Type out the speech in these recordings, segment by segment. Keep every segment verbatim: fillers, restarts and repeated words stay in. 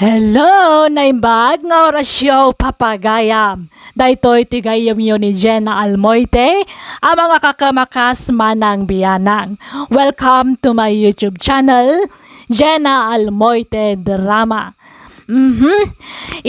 Hello! Naimbag nga orasyo, papagayam. Daytoy ti gayyemyo ni Jenna Almoite, a mga kakamakas, Manang Bianang. Welcome to my YouTube channel, Jenna Almoite Drama. Mhm.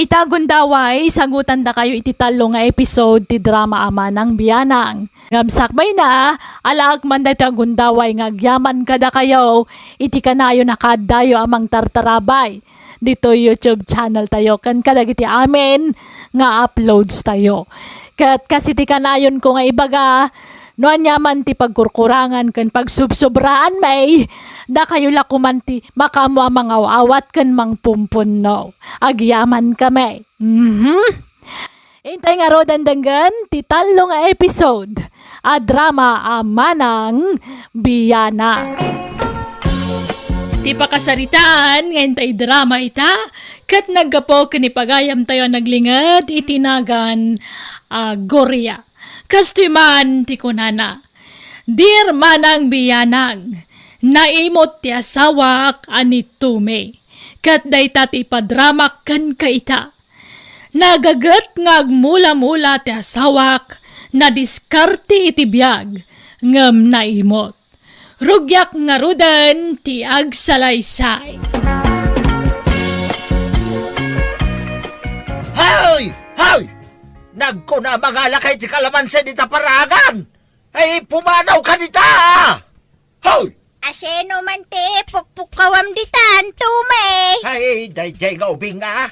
Ita gundaway, sangutandakayo iti tallo nga episode ti drama a Manang Bianang. Ngem sakbayna, alaek man daytoy a gundaway nga agyaman kadakayo iti kanayon a kaaddayo a mangtartarabay ditoy YouTube channel tayo ken kadagiti amin nga uploads tayo. Ket kas iti kanayonko nga ibaga, no aniaman ti pagkurkurangan ken pagsubsubraanmi, dakayo la koman ti makaammo a mangaw-awat ken mangpumpunno. Agyamankami. Mhm. Intay ngaruden denggen ti tallo nga episode a drama a Manang Bianang. Ti pakasaritaan nga intay drama ita, ket naggapu ken ni pagayamtayo a naglinged iti nagan a Gloria. Kastoy man ti kunana, Dear Manang Bianang, naimot ti asawak a ni Tumi, ket dayta ti ipadramak kenka ita. Nagaget nga agmula-mula ti asawak, nadiskarte iti biag, ngem naimot. Rugiak ngaruden ti agsalaysay. Hoy! Hoy! Nagkuna a mangalakay ti kalamansi dita paragan! Ay, pumanaw ka dita! Hoy! Asino man ti pukpukkawam ditan, Tumi? Ay, daydiay nga ubing nga.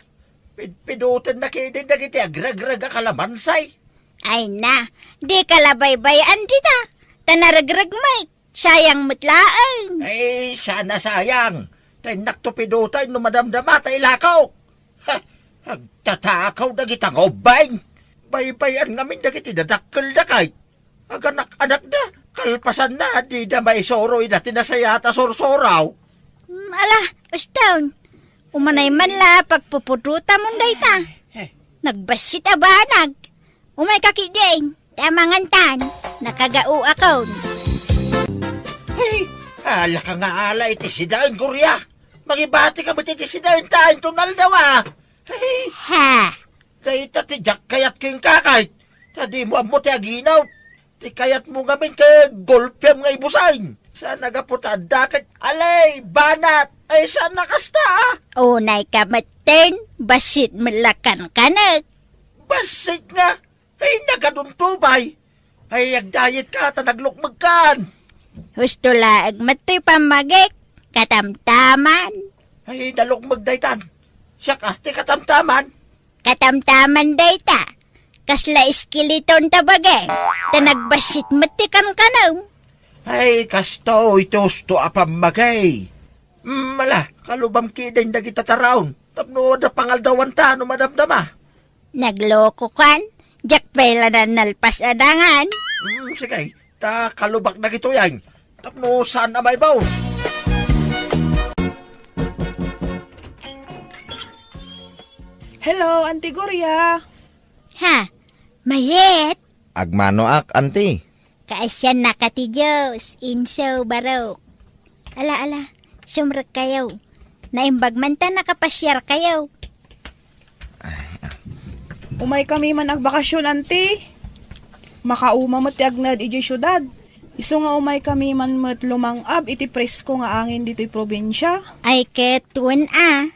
Pidpidotennak idi dagiti agregreg a kalamansi. Ay na, dika la baybay-an dita. Ta naregreg met, sayang met laeng. Ay, saan a sayang. Ta innakto pidoten no madamdama ta ilakaw. Ha, agtatakaw dagita nga ubbing. Baybay-an ngamin dagiti dadakkelda kay. Aganak-anakda, kalpasanna, dida maisuro ida ti nasayaat a sursuraw. Mm, ala, uston. Umanay man la pagpupudotamon dayta. Eh. Nagbassit a banag. Umayka ketdin, ta mangantan, nakagauakon. Hey, ala ka nga ala iti sidaen, Gloria. Mangibatika met iti sidaen ta inton aldaw, a. Hey. Ha? Dayta ti diak kayat kenka, kay ta dimo ammo ti aginaw. Ti kayatmo ngamin ket golpiam nga ibusen. Saan a gapu ta adda ket alay, banat. Ay, saan a kasta, a? Unayka metten, bassit met la kankanek. Bassit nga? Ay, nagaduntubay. Ay, agdayetka ta naglukmegkan. Husto laeng met toy pammagik, katamtaman. Ay, nalukmeg daytan. Siak a, ti katamtaman. Katamtaman dayta. Kasla eskeleton ta bagi. Ta nagbassit met ti kankanem. Ay, kastoy ti husto a pammagi. Mm, ala, kalubam ketdin dagita taraon. Tapno adda pangaldawanta no madamdama. Naglokokan, diak pay la nalpas a dangan. Mm, sige, ta kalubak dagitoy ay. Tapno saan a maibaw. Hello, Auntie Gloria. Ha? Mayat? Agmanoak, Auntie. Kaasiannaka ti Dios, inso, barok. Ala, ala, sumrekkayo. Naimbag man ta nakapasiarkayo. Umaykami man agbakasyon, Auntie. Makauma met ti agnaed idiay siudad. Isu nga umaykami man met lumang-ab iti presko nga angin ditoy probinsia. Ay ket wen a.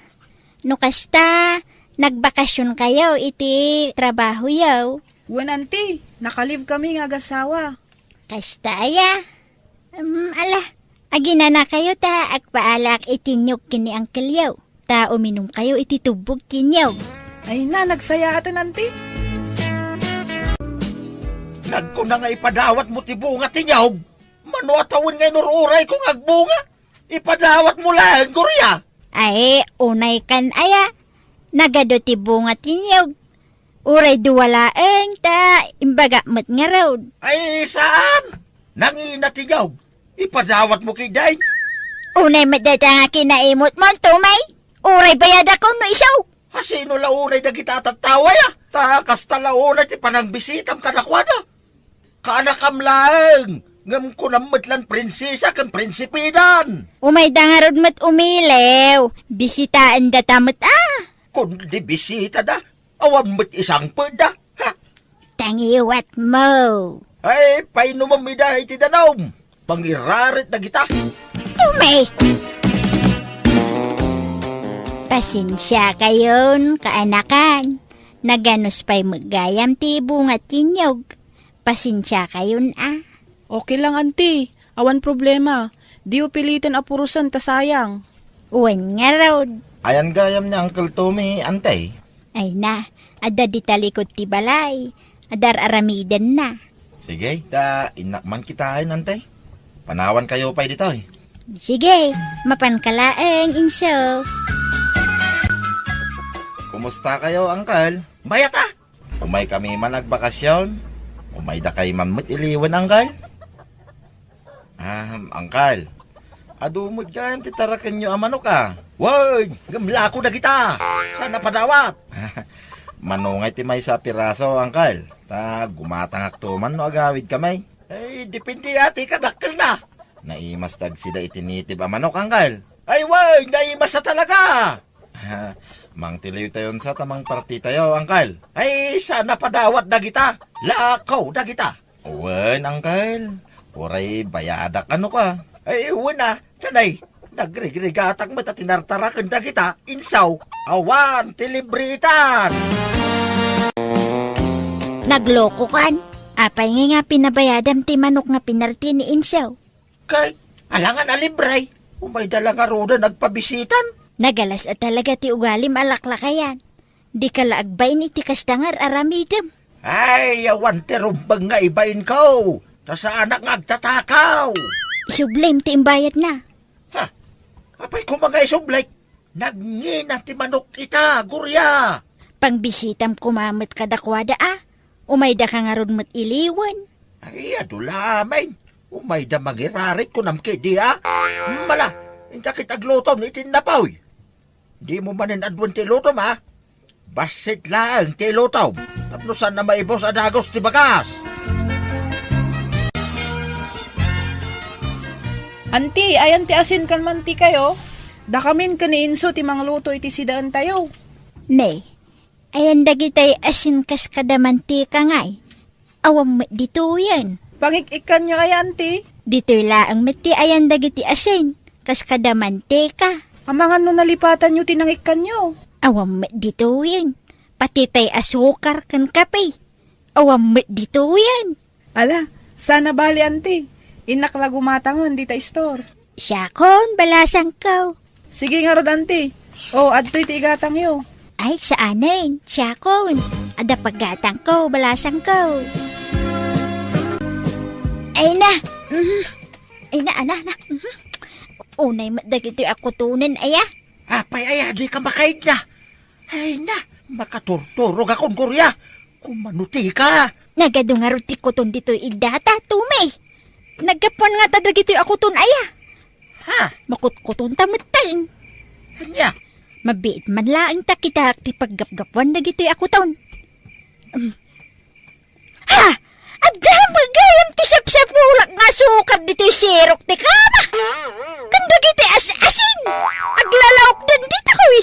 No kasta, nagbakasionkayo iti trabahoyo. Wen, Auntie, naka-leave kami nga agasawa. Kasta aya? Mm, ala, aginanakayo ta agpaalaak iti niyog ken ni angkelyo, ta uminumkayo iti tubbog ti niyog. Ay na, nagsayaaten, Auntie. Nagkuna nga ipadawatmo ti bunga ti niyog. Mano a tawen nga inur-urayko nga agbunga? Ipadawatmo laeng, Gloria. Ay, unaykan aya. Nagadu ti bunga ti niyog. Uray dua laeng ta imbagak met ngarud. Ay, saan? Nangina ti niyog. Ipadawatmo ketdin. Unay met dayta nga kinaimutmo, Tommy. Uray bayadakon no isu. Hasino la unay dagita a tattao aya? Ta kasta la unay ti panangbisitam kadakuada. Kaanakam laeng. Ngem kunam met lan prinsesa ken prinsipedan. Umayda ngarud met umiliw. Bisitaendata met a. Kundi bisitada, awan met isangpetda. Ha? Tangiwatmo. Ay, painumem ida iti danum. Pangirarit dagita. Tumi! Pasensiakayon, kaanakan. Naganus pay met gayam ti bunga ti inyog. Pasensiakayon a. Okay lang, Auntie. Awan problema. Diyo piliten a purosen ta sayang. Wen ngarud. Ayan gayam ni Uncle Tommy, Auntie? Ay na, adda di talikod ti balay. Adda ar-aramidenna. Sige, ta innak man kitaen, Auntie. Panawankayo pay ditoy. Sige, mapanka laeng, Inso. Kumusta kayo, Uncle? Mayat a! Umaykami man agbakasyon. Umaydakay man met iliwen, Uncle. Ahem, Uncle. Adu met gayam ti tarakenyo a manok a. Wen, ngem lako dagita. Saan a padawat? Manungay ti maysa a piraso, Uncle. Ta gumatangakto man no agawidkami. Ay, depende a ti kadakkelna. Naimas ti agsida iti native a manok, Uncle. Ay, wen, naimas a talaga. Mangtiliwtayon sa ta mangpartitayo, Uncle. Ay, saan a padawat dagita. Lako dagita. Wen, Uncle. Uray bayadak, ano ka? Ay, wen a, tianay. Nagrigrigatak met a tinartaraken dagita, Inso. Awan ti libre itan. Naglokokan. Apay ngay nga pinabayadam ti manok nga pinarti ni Inso? Kay, alangan a libre. Umayda la ngaruden agpabisitan. Nagalas a talaga ti ugalim a laklakayan. Dika la agbain iti kasta nga ar-aramidem. Ay, awan ti rumbeng nga ibainko. Ta saanak nga agtatakaw. Isublim ti imbayadna. Ha? Apay koma nga isublik? Nagngina ti manok ita, Gloria. Pangbisitam koma met kadakuada a. Umaydaka ngarud met iliwen. Ay, adu la amin. Umayda mangirarit kunam kadi a. Mala, inka ket aglutom iti napoy. Dimo manen aduen ti ilutom a. Bassit laeng ti ilutom. Tapno saan a maibus a dagus ti bagas. Anti, ayan ti asin ken mantikayo? Dakamin ken ni Inso ti mangluto iti sidaentayo. Ne, ayan dagitay asin kas kada mantika ngay. Awan met ditoyen. Pangik-ikkanyo aya, Anti? Ditoy laeng met ti ayan dagiti asin, kas kada mantika. Amangan no nalipatanyo ti nangikkanyo. Awan met ditoyen. Pati tay asukar ken kape. Awan met ditoyen. Ala, saan a bali, Anti. Innak la gumatangen dita istor. Siakon, balasangko. Sige ngarud, Anti. O, adtoy ti igatangyo. Ay, saanen. Siakon. Adda paggatangko, balasangko. Ay na. Mhm. Ay na, ana, na. Mhm. Unay met dagitoy a kutonen, aya. Apay aya, dika makaidna? Ay na, makaturturog akon, Gloria. Kumanuti ka. Nagadu ngarud ti kuton ditoy iddata, Tumi. Naggapuan ngata dagitoy a kuton aya. Ha? Makutkuton ta metten. Ania? Mabiit man laeng ta kitaak ti paggapgapuan dagitoy a kuton. Mm. Ha? Adda met gayam ti sapsapulak nga asukar ditoy sirok ti kama. Ken dagiti as-asin. Aglalawkdan ditoy.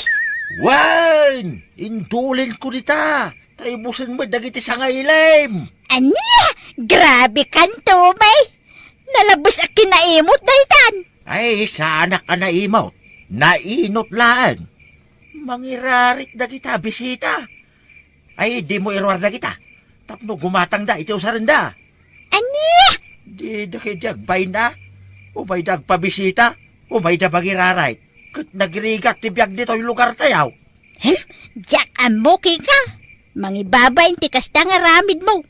Wen, indulinko dita. Ta ibusen met dagiti sangailim. Ania? Grabe kan, Tumi. Nalabes a kinaimot daytan. Ay, saanak a naimot. Nainot laeng. Mangirarit dagita bisita. Ay, dimo iruar dagita. Tapno gumatangda iti usarenda. Ania? Dida ketdi agbain a. Umayda agpabisita. Umayda mangirarit. Ket nagrigat ti biag ditoy lugartayo. Hem? Diak ammo kenka. Mangibabain ti kasta nga aramidmo.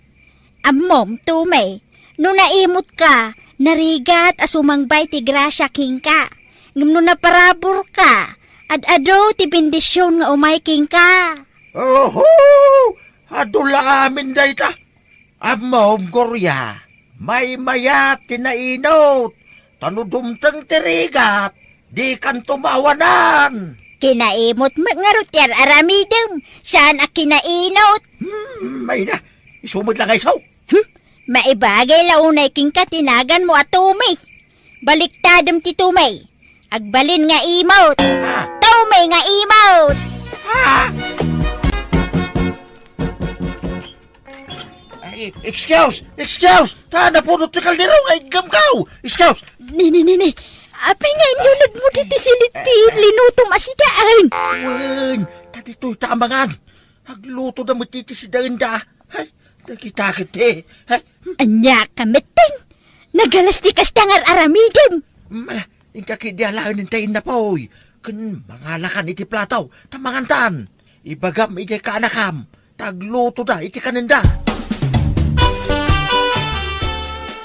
Ammom, Tumi, no naimotka, narigat a sumangbay ti grasia kenka. Ngem no naparaburka, ad-adu ti bendision nga umay kenka. Oho! Adu la amin dayta. Ammom, Gloria, maymayat ti nainot, ta no dumteng ti rigat, dikanto maawanan. Kinaimot met ngarud ti ar-aramidem, saan a kinainot. Hmm, ay na, isu met la nga isu. Hmm? Maibagay la unay kenka ti naganmo a Tommy. Baliktadem ti Tommy. Agbalin nga imot. Tommy nga imot. Ay, excuse! Excuse! Ta, napuno ti kaldero nga iggamgaw! Excuse! Ni, ni, ni, ni. Apay nga inyo nagmudi ti silit ti linutom a sidaen? Wen, ta ditoy ta amangan. Agluto da met iti sidaenda. Ay, nakita ket ti. Ay, ania ka metten? Nagalas ti kasta nga ar-aramidem. Mala, inka kidi alaen ta innapoy. Ken mangalakan iti plato, ta mangantan. Ibagam idiay kaanakam, ta agluto da iti kanenda.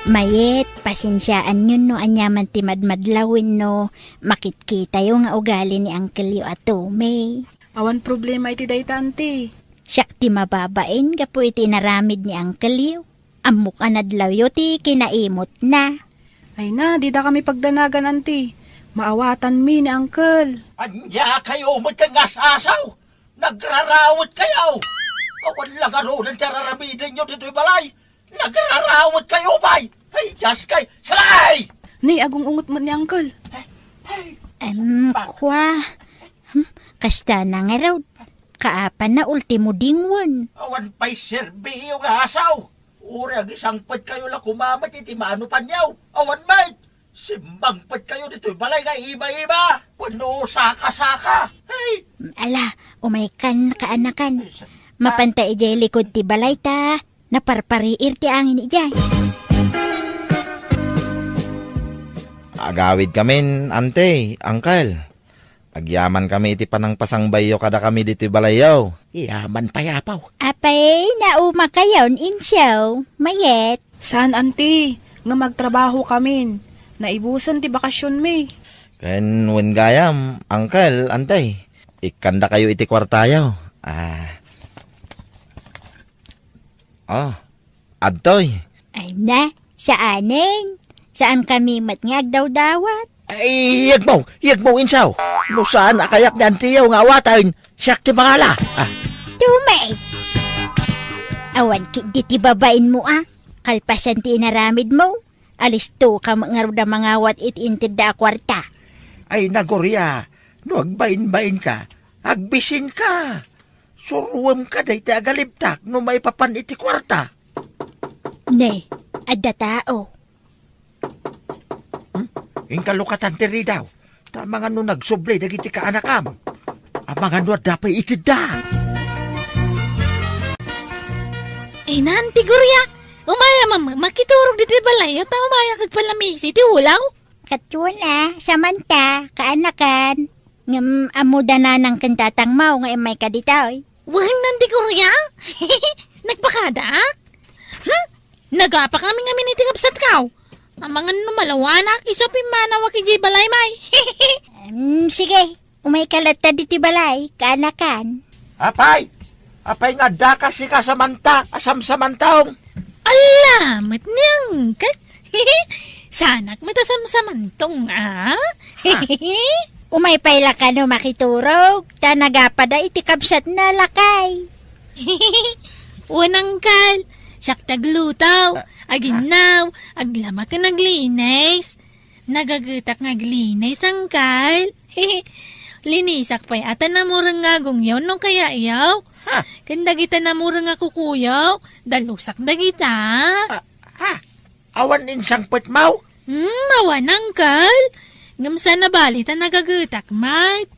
Mayet, pasensiaanyon no aniaman ti madmadlaw wenno makitkitayo nga ugali ni angkelyo a Tommy. Awan problema iti dayta, anti. Siak ti mababain gapu iti inaramid ni angkelyo. Ammok a nadlawyo ti kinaimotna. Ay na, dida kami pagdanagan, anti. Maawatanmi ni angkel. Ania kayo met nga asasaw? Nagrarawet kayo! Awan la ngaruden ti ar-aramidenyo ditoy balay! Nagrarawet kayo, bay! Ay, Diyos kay! Salay! Ni, agung-ungot met ni angkel. Ay, ay, Em, kwa. Hmm, kasta na ngarud. Kaapan na ultimo dingwen. Awan pay serbiyo nga asaw. Uri agisangpet kayo la kumamet iti maano panyaw. Awan met. Simmangpet kayo ditoy balay nga iba-iba. Wenno saka-saka. Hey! Ala, umaykan, kaanakan. Mapanta idiay likod ti balay ta naparpariir ti angin idiay. Agawid kamin, ante, angkel. Agyaman kami iti panangpasangbayyo kadakami ditoy balayyo. Yaman pay, apo. Apay, nauma kayon, insaw, mayet? Saan, anti, nga magtrabaho kamin. Naibusen ti bakasionmi. Ken wen gayam, angkel, antay, ikkandakayo iti kuartayo. Ah. Oh, adtoy. Ay na, saanen. Saan kami met nga agdawdawat? Ay, yegmo, yegmo, insaw. No saan a kayak ni antiyo nga awaten, siak ti mangala. Ah. Tumay! Awan ketdi ti babainmo, a. Kalpasan ti inaramidmo, alisto ka met ngarud a mangawat iti intedda a kuarta. Ay, Nagoria, no agbainbainka, agbisinka. Suruemka dayta agalibtak no maipapan iti kuarta. Ne, adda tao. Hmm? Inka lukatan ti ridaw. Ta amangan no nagsubli dagiti kaanakam. Amangan no adda pay itedda. Ay, Nanti Gloria, umaya, mama, makiturog ditoy balay, ta umaya kagpalamisi ti ulaw. Katsuna, Samantha, kaanakan. Ngem ammoda nanang ken tatangmo nga immayka ditoy. Wen, Nanti Gloria? Nagpakadak? Hmm? Nagapa kami ngamin iti kabsatko. Amangan no malawanak, isu a pimmanawak idiay balay, may. Em, sige, umayka latta ditoy balay, kaanakan. Apay! Apay nga addaka sika, Samantha, a samsamantong? Ala, met ni angkat. Saanak met a samsamantong, a? Ah. Umay pay la kano makiturog, ta nagapada iti kabsatna, lakay. Wen, angkel, siak ti agluto, ah, aginnaw, aglama ken aglinis. Nagagetak nga aglinis, angkel. Linisak pay a ta namureng nga agongyo no kayayo. Ha? Ken dagita namureng nga kukuyo, dalusak dagita. Ah, ha? Awan insangpetmo? Hmm, awan, angkel. Ngem saan a bali ta nagagetak met.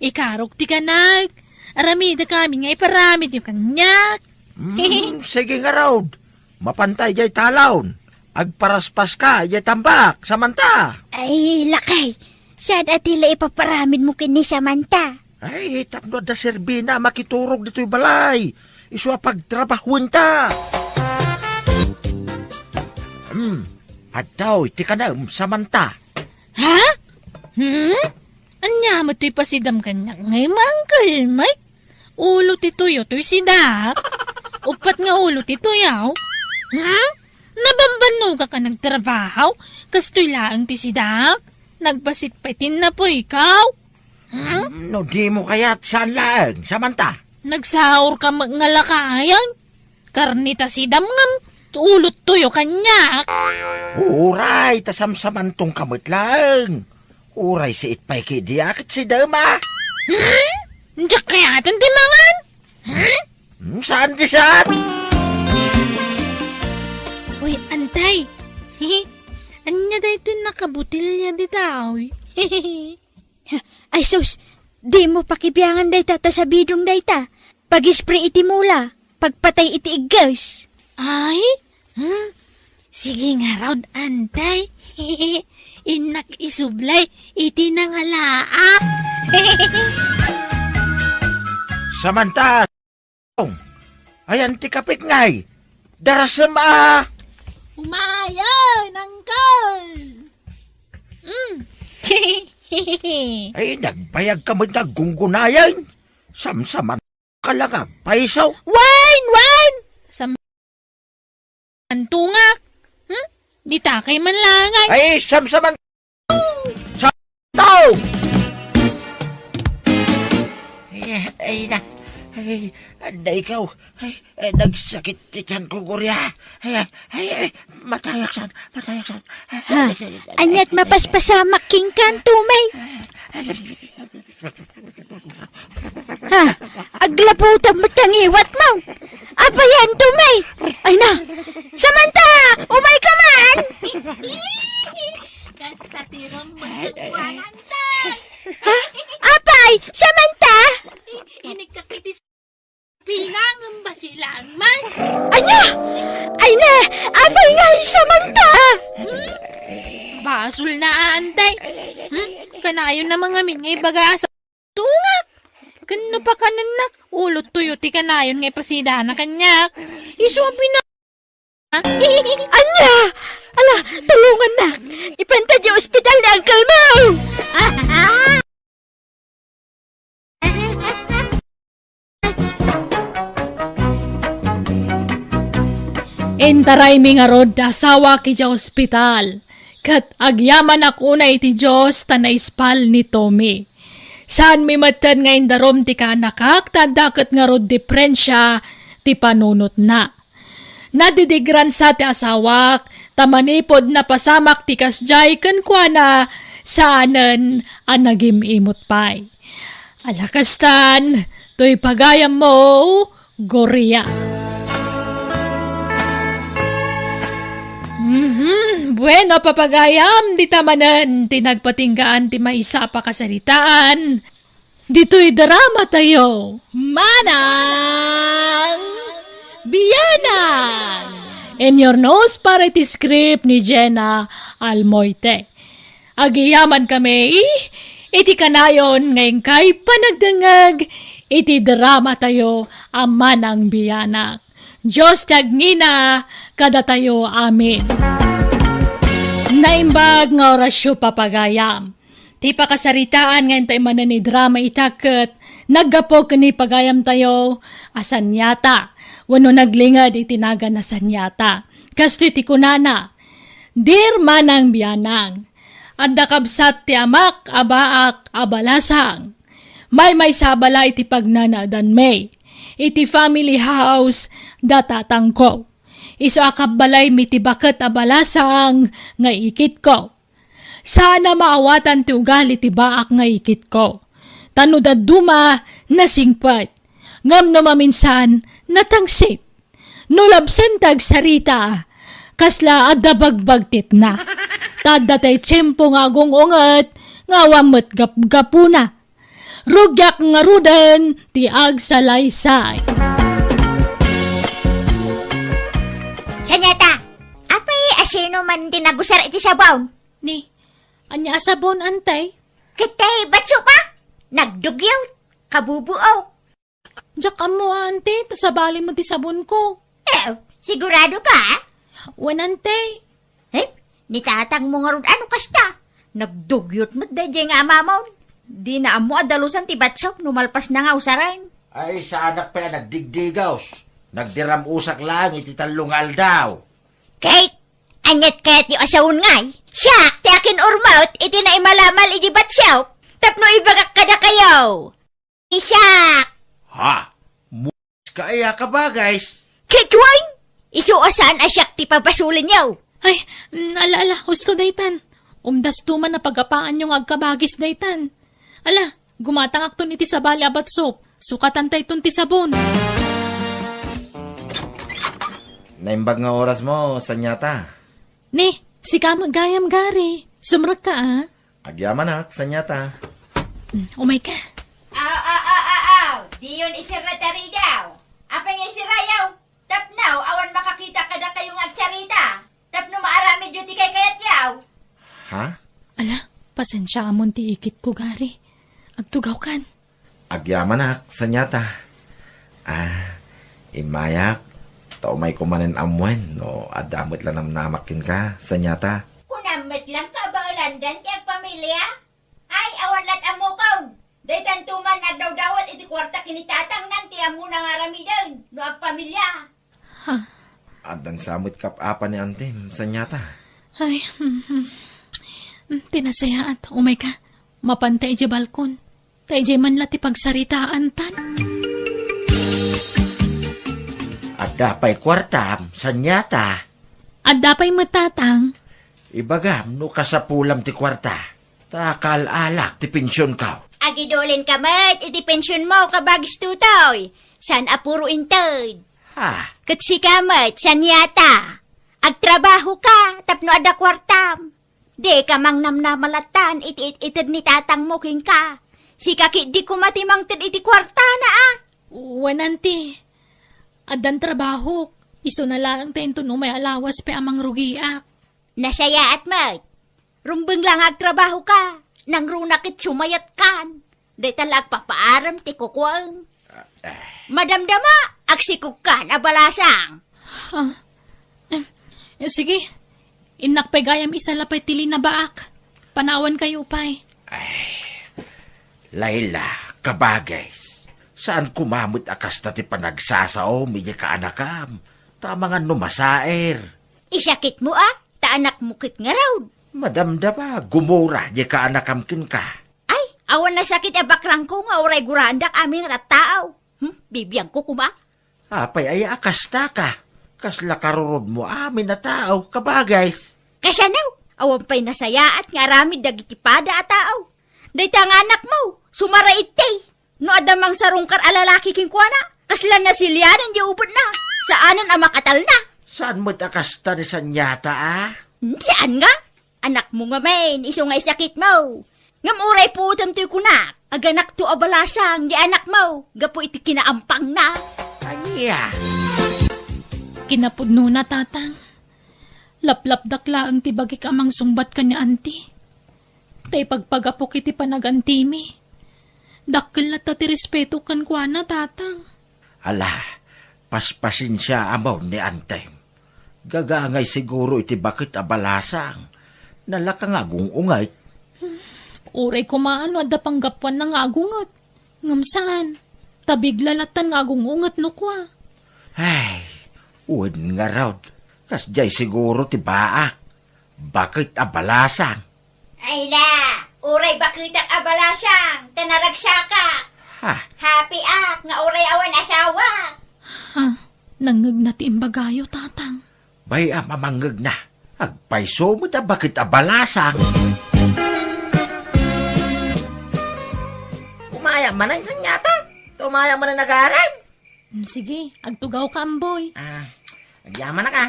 Ikarok ti kanak. Aramidek amin nga iparamidyo kaniak. Hmm, sige ngarud. Mapanta idiay talon. Agparaspaska idiay tambak, Samantha. Ay, lakay. Saan a ti la ipaparamidmo ken ni Samantha? Ay, tapno adda serbina a makiturog ditoy balay. Isu a pagtrabahuenta. Hmm, adtoy ti kanem, Samantha. Ha? Hmm? Ania met toy pasidam kaniak ngay, angkel Mike? Ulo ti tuyo toy sidak? Uppat nga ulo ti tuyo? Hmm? Nabambannogak a nagtrabaho? Kastoy laeng ti sidak? Nagbasit pay ti napuyko? Hmm? No dimo kayat, saan laeng, Samantha? Nagsaurka met nga lakayan? Karne ta sidam ngem, ulottayo kaniak. Uray, ta samsamantongka met laeng. Uray siit pay kadi a ket si Dema. Hmm? Diak kayatan ti mangan? Hmm? Hmm, saan di saan? Uy, antay. Ania daytoy nakabutilya dita, uy? Ay sus, dimo pakibiangan dayta ta sabidong dayta. Pag-spray iti mula, pagpatay iti igges. Ay? Hmm? Sige ngarud, antay. Innak isublay iti nangalaak. Samantha! Ayan ti kapit ngay. Darasem a. Umayen, uncle. Mm. Ay, nagbayag ka met nga gunggunayen. Samsaman ka lang agpaiso. Wen, wen! Sam-, antungak. Hmm? Ditakay man langay. Ay, samsaman. Sa tao! Ay, ay, na. Ay, anda ikaw? Ay, ay, nagsakit ti tiyan ko, Gloria. Ay, ay, ay, ay, matayak san, matayak san. Ha? Aniat mapaspasamak kenka, Tommy? Ha? Aglaputan met ti ngiwatmo. Apay yan, Tommy? Ay na. Samantha! Umayka man! Kasta ti rumbeng ket kuananta. Ha? Apay? Samantha? Inikakit ti pinangan ba silang man? Anya? Ay na! Apay nga, Samantha? Hmm? Basolna, antay. Hmm? Kanayon na mangamin nga ibaga sa tungak. Ken no pakanennak, ulottayo ti kanayon nga ipasidana kaniak. Isu a pina-, ania? Ala, tulongannak. Ipanta ti ospital ni uncle mo. Intaraymi ngarud ti asawak idiay ospital, ket agyamanak unay iti Dios ta naispal ni Tommy. Saanmi metten nga indarum ti kaanakak ta adda ket ngarud diferensia ti panunotna. Nadidigransa ti asawak, ta manipud napasamak ti kasdiay kenkuana, saanen a nagim-imot pay. Ala kastan, toy pagayammo, Gloria. Mhm, bueno, papagayam, dita manen ti nagpatinggaan ti maysa a pakasaritaan. Ditoy drama tayo, Manang Bianang! In your nose para iti script ni Jenna Almoite. Agyamankami iti kanayon nga inkay panagdengngeg iti drama tayo a Manang Bianang. Dios ti agnina kadatayo. Amen. Naimbag nga orasyo, papagayam. Ti pakasaritaan nga intay manen ni drama ita ket naggapu ken ni pagayamtayo a Saniata wenno naglinged iti nagan a Saniata. Kastoy ti kunana, Dear Manang Bianang, adda kabsat ti amak a baak a balasang. Maymaysa a balay ti pagnanaedanmi. Iti family house da tatangko. Isu a kabbalaymi ti baket a balasang nga ikitko. Saan a maawatan ti ugali ti baak nga ikitko. Ta no dadduma, nasingpet. Ngem no maminsan, natangsit. No labsen ti agsarita, kasla adda bagbagtitna. Ta adda tay tiempo nga agung-unget nga awan met gapgapuna. Rugiak ngaruden ti agsalaysay. Saniata, apay a sino man ti nagusar iti sabon? Ni, ania a sabon, antay? Ket tay batso pa? Nagdugyot, kabubuo. Diak ammo, ante, ta sabalin mo ti sabon ko. Eh, sigurado ka? Wen, ante. Eh, ni tatang mo ngarud ano kasta? Nagdugyot met daydiay nga amamon. Dina ammo a dalusan ti batsok no malpas na nga usaren. Ay, saanak pay a nagdigdigaws. Nagdiram-usak laeng iti tallo nga aldaw. Kate, aniat kayat ti asawen ngay? Siak ti akin-urmot iti naimalamal idi batsok tapno ibagak kadakayo. Isak! Ha? Muska aya ka ba, guys? Kitweng! Isu a saan a siak ti pabasolenyo. Ay, mm, ala, ala, husto daytan. Umdasto man a pagapaanyo nga agkabagis daytan. Ala, gumatangakton iti sabali a batsop. Sukatantayton ti sabon. Naimbag nga orasmo, Sanyata. Ni, sika met gayam, Gari. Sumrekka, a. Agyamanak, Sanyata. Mm, umayka. Aw, aw, aw, aw, aw. Diyon iserra ti aridaw. Apay nga iserrayo? Tapno awan makakita kadakayo nga agsarita. Tapno maaramidyo ti kaykayatyo. Ha? Ala, pasensiaamon ti ikitko, Gari. Agtugawkan. Agyamanak, Sanyata. Ah, immayak, ta umayko manen ammoen no adda met la namnamak kenka, Sanyata. Kunam met laeng kabaelandan ti agpamilia? Ay, awan lat ammokon. Daytanto man agdawdawat iti kuarta ken ni tatangna ti ammona nga aramiden no agpamilia. Ha? Addan sa met kap-apa ni antim, Sanyata. Ay, mhm. Mm, ti nasayaat, umayka. Mapanta idiay balkon. Ta idiay man la ti pagsaritaantan. Adda pay kuartam, Sanyata? Adda pay met, Tatang. Ibagam no kasapulam ti kuarta. Ta kaal-alak ti pensionko. Agidulinka met iti pensionmo, kabagis Tutoy. Saan a puro inted. Ha? Ket sika met, Sanyata. Agtrabahoka tapno adda kuartam. Dika mangnamnama lattan iti it-ited ni tatangmo kenka. Sika ketdi koma ti mangted iti kuartana, a. Wen, anti. Addan trabahok. Isuna laeng ta inton umay a lawas pay a mangrugiak. Nasayaat met. Rumbeng la nga agtrabahoka. Nangruna ket sumayatkan. Dayta la agpapaarem ti kukuam. Ah, ah. Madamdama, agsikogkan a balasang. Ah. Em, eh, sige. Innak pay gayam isala pay ti linabaak. Panawankayo pay. Ay, Laila, kabagis. Saan koma met a kasta ti panagsasaom idiay kaanakam. Ta amangan no masaer. Isakitmo, a? Ta anakmo ket ngarud. Madamdama, gumura diay kaanakam kenka. Ay, awan a sakit a bakrangko nga uray guraandak amin nga tattao. Hmm, bibiangko koma. Apay aya a kastaka? Kasla karurodmo amin a tao, kabagis. Kasano? Awan pay nasayaat nga aramid dagiti pada a tao. Dayta nga anakmo, sumara itti. No adda mangsarungkar a lalaki kenkuana, kasla nasilianan diay ubetna. Saanen a makatalna. Saan met a kasta ni Sanyata, a? Hmm, saan nga? Anakmo ngamin, isu nga isakitmo. Ngem uray puotem ti kunak, aganakto a balasang diay anakmo gapu iti kinaampangna. Ania? Kinapudnona, Tatang. Laplapdak laeng ti bagik a mangsungbat ken ni Anti. Ta ipagpagapok iti panagantimi. Dakkel latta ti respetok kenkuana, Tatang. Ala, paspasensiaamon ni Antim. Gagangay siguro iti baket a balasang. Nalaka nga agung-unget. Uray koma no adda panggapuanna nga agunget. Ngem saan. Ta bigla lattan nga agung-unget no kua. Ay, wen ngarud. Kasdiay siguro ti baak. Baket a balasang. Ay na, uray baketak a balasang, ta naragsakak. Ha? Happy ak nga uray awan asawa. Ha? Nangngegna ti imbagayo, Tatang. Bay-am a mangngegna. Agpayso met a baket a balasang. Umayam manen, Sanyata. Umayam manen, agarem. Mm, sige, agtugawka, Amboy. Ah, agyamanak, a.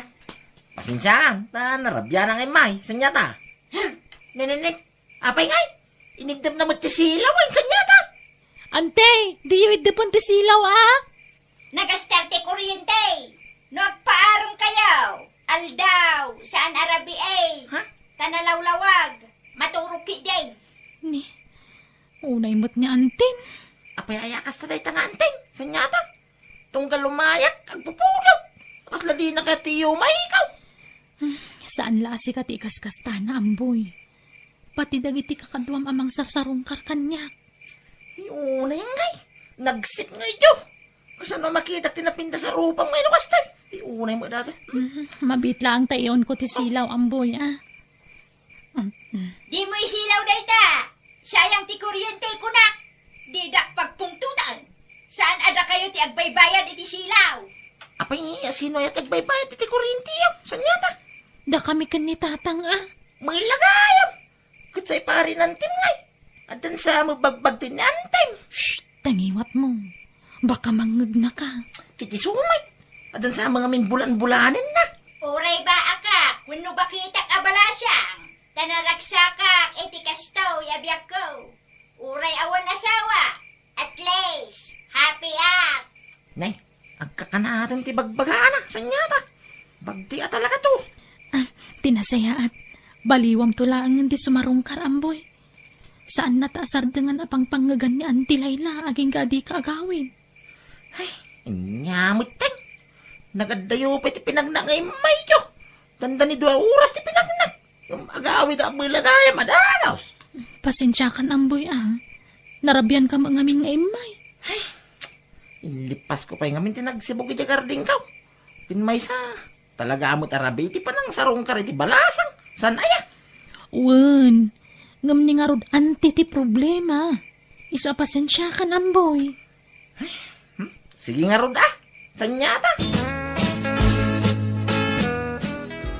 Pasensiakan, ta narabianak ngay, Sanyata. Hm, nininik, apay ngay? Inigdemna met ti silaw, a, Sanyata. Ante, diyo iddepen ti silaw, a? Nagaster ti kuryente. No agpaarem kayo, aldaw, saan a rabii. Ha? Ta nalawlawag, maturog ketdi. Ni, unay met ni Antim. Apay aya kasta dayta nga Antim, Sanyata? Tunggal umayak, agpupulot. Kasla dina kayat ti iyumaykaw. Hmm, saan la a sika ti ikaskastana, Amboy. Pati dagiti kakaduam a mangsarsarungkar kaniak. Ay, unay ngay. Nagsik ngay, Diyo. Kasano makitak ti napintas a rupam ngay no kasta? Ay, unay mo dati. Hmm, mabiit laeng ta iunko ti silaw, Amboy, a. Mm, mm. Dimo isilaw dayta. Sayang ti kuryente, kunak. Didak pagpungtotan. Saan a dakayo ti agbaybayad iti silaw? Apay, asino aya ti agbaybayad iti kurrente, a? Saan aya ta? Dakami ken ni Tatang, a. Mella gayam! Ket say pari ni Antim ngay. Addan sa mabagbag ti ni Antim. Shh! Tangiwatmo. Baka mangngegnaka. Ket isu met. Addan sa ngamin bulan-bulanenna. Uray baakak, wenno baketak a balasang. Ta naragsakak iti kastoy a biagko. Uray awan asawa, at least, happy ak. Nay, agkakanaten ti bagbagana, saan aya ta? Bagdi a talakato. Ah, ti nasayaat. Baliwamto laengen ti sumarungkar, Amboy. Saanna ta a sardengan a pangpangngegan ni Auntie Laila agingga a dika agawid. Ay, ania metten. Nagaddayo pay ti pinagnak nga immayyo. Dandani dua oras ti pinagnak. Ngem agawid a mella gayam a danos. Pasensiakan, Amboy, a. Narabianka met ngamin nga immay. Ay, inlippasko pay ngamin ti nagsibug idiay gardengko. Ken maysa, talaga met a rabii ti panangsarungkar iti balasang. Saan aya? Wen, ngem ni ngarud Auntie ti problema. Isu a pasensiakan, Amboy. Hmm? Sige ngarud, a. Saan aya ta?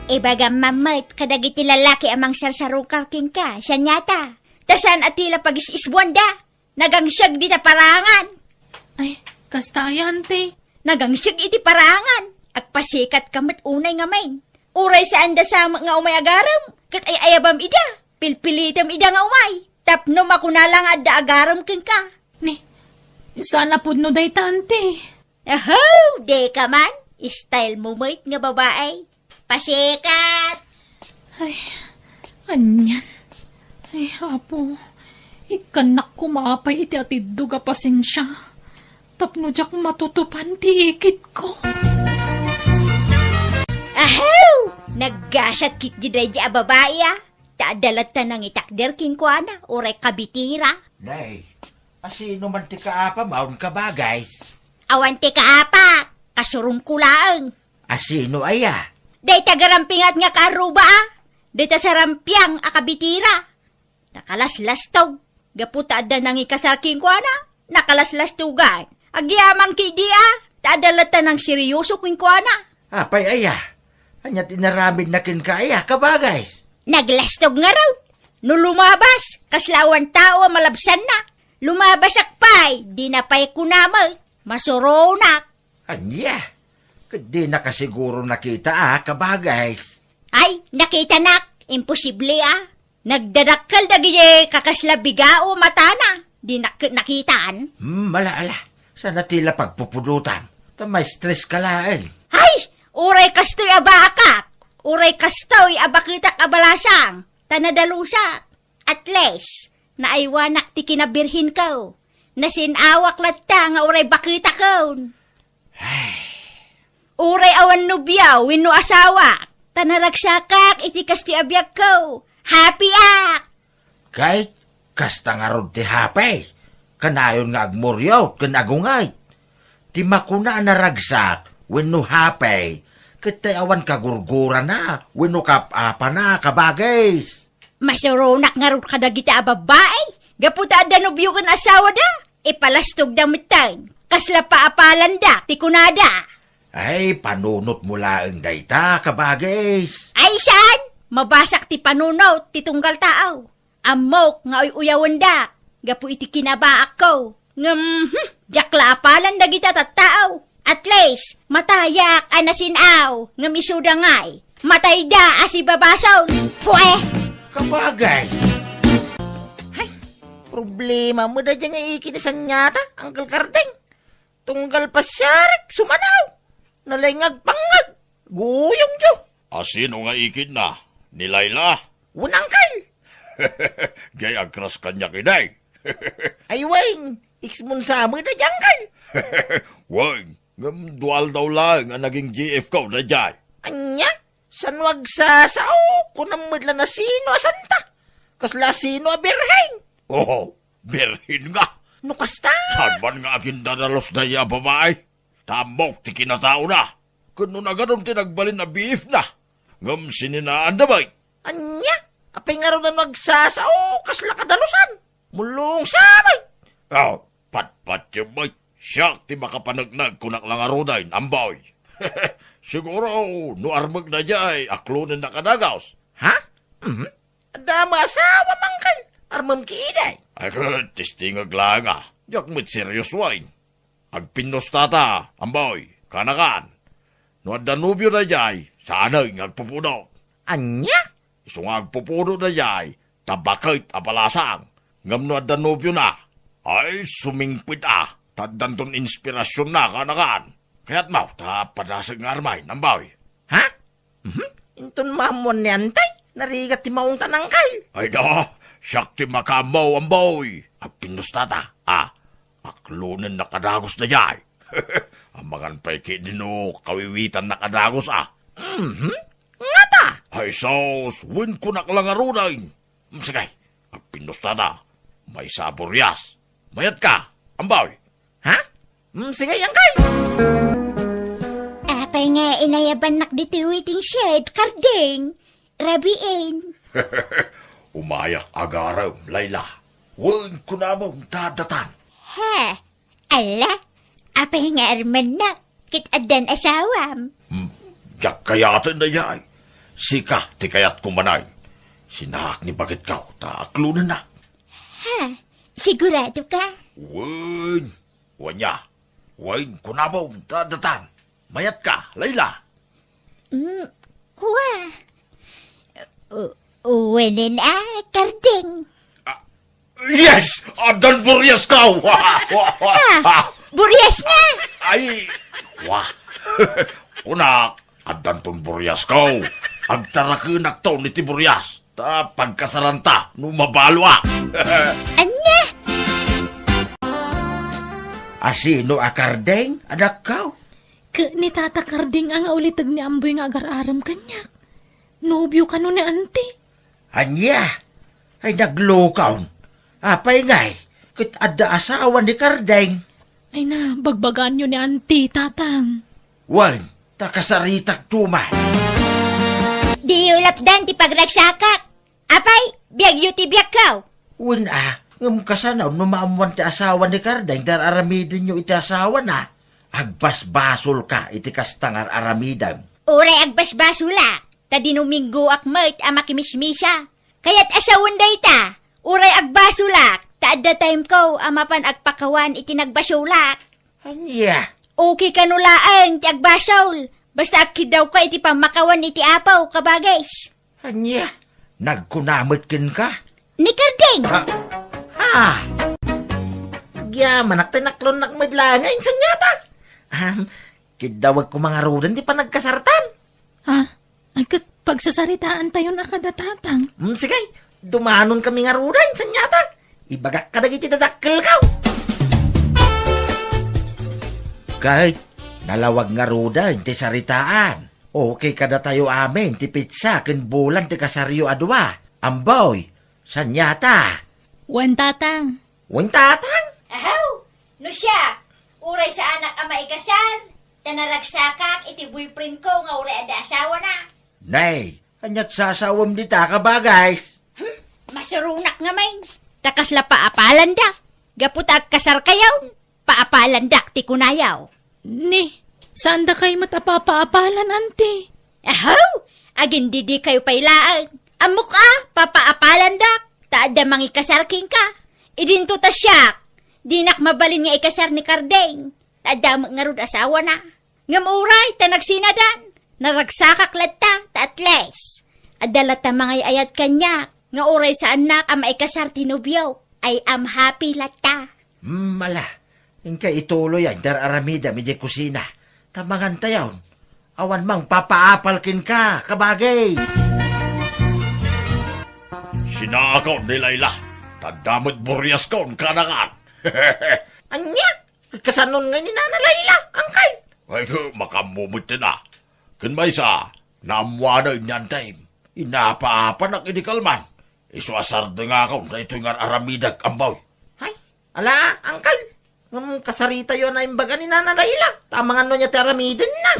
Ibagam man met kadagiti lalaki a mangsarsarungkar kenka, saan aya ta? Ta saan a ti la pagis-isbuanda? Nagangsiag dita parangan. Ay, kasta aya, Auntie. Nagangsiag iti parangan. Agpasikatka met unay ngamin. Uray saanda sa met nga umay agarem, ket ay-ayabam ida. Pilpilitem ida nga umay. Tapno makuna la nga adda agarem kenka. Ni, saan a pudno dayta, Auntie? Aho, dika man. Style mo met nga babae. Pasikat! Ay, anian. Ay, Apo, ikkannak koma pay iti atiddog a pasensia tapno diak matutupan ti ikitko. Aho! Naggasat ketdi daydi a babae, a. Ta adda latta nangitakder kenkuana, uray kabitira. Nay, asino man ti kaapam, awan ka, Bagays? Awan ti kaapak, kasurongko laeng. Asino aya? Dayta garampingat nga kaarruba, a. Dayta sarampiang a kabitira. Nakalaslastog. Gapu ta adda nangikasar kenkuana, nakalaslastogan. Agyaman ketdi, a, ta adda latta nangseryoso kenkuana. Apay aya? Ania ti inaramidna kenka aya, kabagays? Naglastog ngarud. No lumabas, kasla awan tao a malabsanna. Lumabasak pay, dina pay kuna met. Masuronak. Ania? Ket dinaka siguro nakita a, kabagays. Ay, nakitanak. Imposible a. Nagdadakkel dagiti kakasla bigao a matana. Dinak ket nakitan. Hmm, ala, ala. Saan a ti la pagpupudotam. Ta ma-stress ka laeng. Ay! Uray kastoy a baakak. Uray kastoy a baketak a balasang. Ta nadalusak. At least, naaywanak ti kinabirhenko. Nasin-awak latta nga uray baketakon. Ay. Uray awan nobio wenno asawa, ta naragsakak iti kastoy a biagko. Happy ak! Ket kasta ngarud ti happy, kanayon nga agmuriot ken agungay. Ti makuna a naragsak wenno happy, ket ti awan kagurgurana wenno kaap-apana, kabagays. Masuronak ngarud kadagita a babbai, gapu ta adda nobio ken asawada. Ipalastogda metten, kasla paapalanda ti kunada. Ay, panunotmo laeng dayta, kabagays. Ay, saan? Mabasak ti panunot ti tunggal tao. Ammok nga uy-uyawendak gapu iti kinabaakko. Ngem, hmm, diak la apalan dagita tattao. At least, matayak a nasin-aw, ngem isuda ngay, matayda a sibabasol. Pue! Kabagay! Hay, problema mo da dyan nga ikit ni Sanyata, Uncle Kardeng. Tunggal pasiarek, sumanaw. Nalay nga agpangngag. Guyom, jo. Asino nga ikitna? Ni Laila? Wen, Uncle. Jay agkras kaniak, iday. Ay, wen, ex-mon sa met daydiay, Uncle. Wen, ngem dua aldaw laeng a naging G F ko daydiay. Ania? Saan no agsasao? Kunam met la no asino a santa. Kasla asino a birhen? Oh, birhen nga. No kasta? Saan man nga agindadalus daydiay a babai? Ta ammok ti kinataona. Ken no nagadun ti nagbalin a B F na. Ngem sininaanda met. Ania? Apay ngarud no agsasao? Kasla kadalusan. Mulong sa met. Oh, patpatyo met. Siak ti makapaneknek, kunak la ngaruden, Amboy. Siguro, no armek daydiay, aklonennak a dagus. Ha? Mhm. Adda met asawam, Angkel. Armem ketdi. Ay, ket, testingek laeng a. Diak met serious wen. Agpinnustata, Amboy, kanakan. No adda nobio daydiay, saanen nga agpupudot. Ania? Isu nga agpupudot daydiay, ta baket a balasang. Ngem no adda nobiona, ay, sumingpet a, ta addanton inspirasionna, kanakan. Kayatmo ta padasek nga armen, Amboy. Ha? Mhm. Inton maammuan ni Antay, narigat ti maungtan, Angkel. Ay da, siak ti makaammo, Amboy. Agpinnustata, a. Aklonennak a dagus daydiay. Amangan pay ketdi no kawiwitannak a dagus, a. Mhm. Ngata? Ay sus, wen kunak la ngaruden. Mm, sige, agpinnustata. Maysa a burias. Mayatka, Amboy. Ha? Mm, sige, Angkel. Apay nga inayabannak ditoy waiting shed, Kardeng? Rabiin. Umayak agarem, Layla. Wen kunam ta addatan. Ha? Ala, apay nga armennak ket addan asawam? Hmm, diak kayaten daydiay. Sika ti kayatko manen. Sinaak ni baketko ta aklonennak. Ha? Sigurado ka? Wen. Wen aya. Wen kunam ta addatan. Mayatka, Layla. Mm, kua. U-, wenen a, Kardeng. Ah, yes! Addan buriasko! Ah, burias nga! Ay, wa. Kunak, addanton buriasko. Agtarakenakton iti burias. Ta pagkasaranta no mabaloak. Ania? Asino a Kardeng, adakko? Ket ni Tata Kardeng a nga uliteg ni Amboy nga agar-arem kaniak. Nobio kano ni Auntie? Ania? Ay, naglukon. Apay ngay, ket adda asawa ni Kardeng? Ay na, bagbagaanyo ni Auntie, Tatang. Wen, ta kasaritakto man. Diyo lapdan ti pagragsakak. Apay, biagyo ti biagko. Wen a, ngem kasano no maammuan ti asawa ni Kardeng ti ar-aramidenyo iti asawana? Agbasbasolka iti kasta nga ar-aramidem. Uray agbasbasolak, ta dinuminggoak met a makimismisa. Kayat a sawen dayta, uray agbasolak, ta adda timeko a mapan agpakawan iti nagbasolak. Ania? Okay kano laeng ti agbasol, basta agkiddawka iti pammakawan iti Apo, kabagis. Ania? Nagkuna met kenka? Ni Kardeng! Ah, ah. Agyamanak ta naklonnak met laeng a insaniata. Ahem, kiddawek koma ngaruden ti panagkasartan. Ah, ay ket pagsasaritaantayon a kada Tatang. Mm, sige, dumanonkami ngaruden, saniata. Ibagak kadagiti dadakkelko. Ket nalawag ngaruden ti saritaan. Okay kadatayo amin ti petsa ken bulan ti kasaryo a dua. Amboy, saniata. Wen, Tatang. Wen, Tatang? Ahaw! No siak, uray saanak a maikasar, ta naragsakak iti boyfriendko nga uray adda asawana. Nay, ania't sasawem dita, kabagis? Hmm, masuronak ngamin. Ta kasla paapalandak. Gapu ta agkasarkayon, paapalandak ti kunayo. Ni, saandakay met a papaapalan, Auntie? Ahaw! Agindidikayo pay laeng. Ammok a, papaapalandak, ta adda mangikasar kenka. Idinto ta siak, dinak mabalin nga ikasar ni Kardeng, ta adda met ngarud asawana. Ngem uray ta nagsinadan, naragsakak latta, ta at least, adda latta mangay-ayat kaniak, nga uray saannak a maikasar ti nobiok, I am happy latta. Hmm, ala. Inka ituloy a inter-aramidem idiay kusina. Ta mangantayon. Awan mangpapaapal kenka, kabagis. Sinaakon ni Layla. Ta adda met buriaskon, kanakan. Ania? Kasanon ngay ni Nana Layla, Angkel? Ay, makaammo met ti na. Ken maysa, naammoanen ni Antem. Inapaapanak idi kalman. Isu a sardengakon daytoy nga ar-aramidek, Amboy. Ay, ala, Angkel. Ngem kasaritayo a naimbaga ni Nana Layla. Ta amangan no ania ti aramidenna.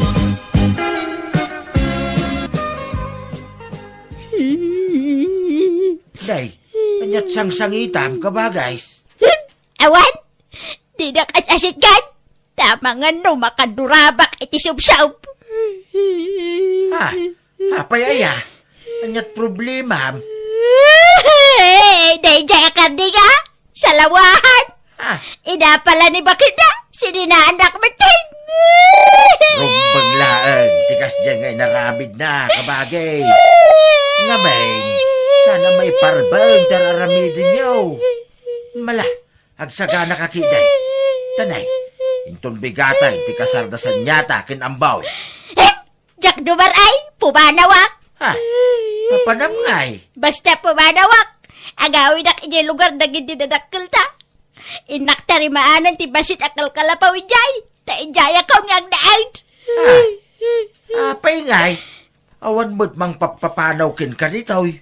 Day, ania't sangsangitam, kabagis? Awan, dinak as-asitgan. Ta Mangano makadurabak iti subsob? Ah, apay aya? Ania't problemam? Daydiay a kardinga, salawahan. Ah. Inapala ni baketna, sininaanak metten. Rumbeng laeng ti kasdiay nga inaramidna, kabagi. Ngamin, saan a maiparbeng ti ar-aramidenyo. Mala, agsaganaka ketdi. Tanay, inton bigatay ti kasarda Sanyata ken Amboy. Eh, Diak dumar-ay, pumanawak. Ha? Papanam ngay? Basta pumanawak, agawidak idiay lugar dagiti dadakkelta. Innak tarimaanan ti bassit a kalkalapaw idiay, ta idiay a kaon nga agnaed. Ha? Apay ngay? Awan met mangpapapanaw kenka ditoy.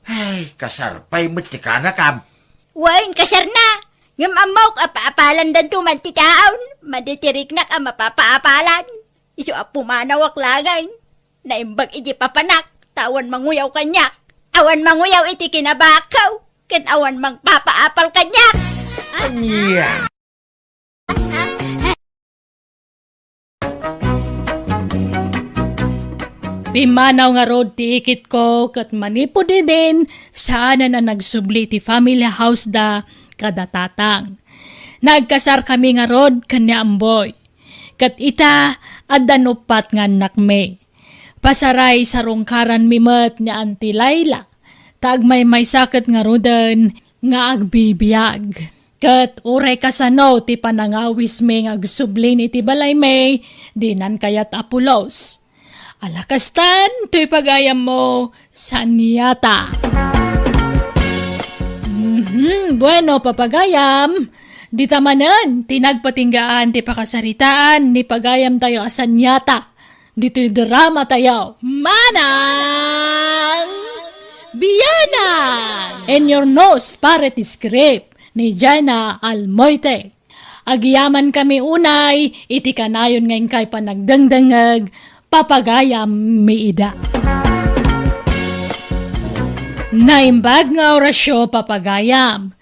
Ay, kasar pay met ti kanakam. Wen, kasarna. Ngem ammok a paapalandanto man ti taon, madi ti riknak a mapapaapalan. Isu a pumanawak laeng. Naimbag iti papanak, ta awan manguyaw kaniak. Awan manguyaw iti kinabakko, ken awan mangpapaapal kaniak. Ania? Pimmanaw ngarud ti ikitko ket manipud idin, saanen a nagsubli ti family house da kada tatang. Nagkasarkami ngarud ken ni Amboy. Ket ita, addan uppat nga annakmi. Pasaray sarungkaranmi met ni Auntie Laila, ta agmaymaysa ket ngaruden nga agbibiag. Ket uray kasano ti panangawismi nga agsublin iti balaymi, dinan kayat a pulos. Ala kastan, toy pagayammo, Sanyata. Mhm, bueno, papagayam, dita manen ti nagpatinggaan ti pakasaritaan ni pagayamtayo a Sanyata. Ditoy drama tayo, Manang Bianang! In your nose, pare ti script ni Jaina Almoite. Agyamankami unay iti kanayon nga inkay panagdengdengngeg, papagayam mi ida. Naimbag nga orasyo, papagayam.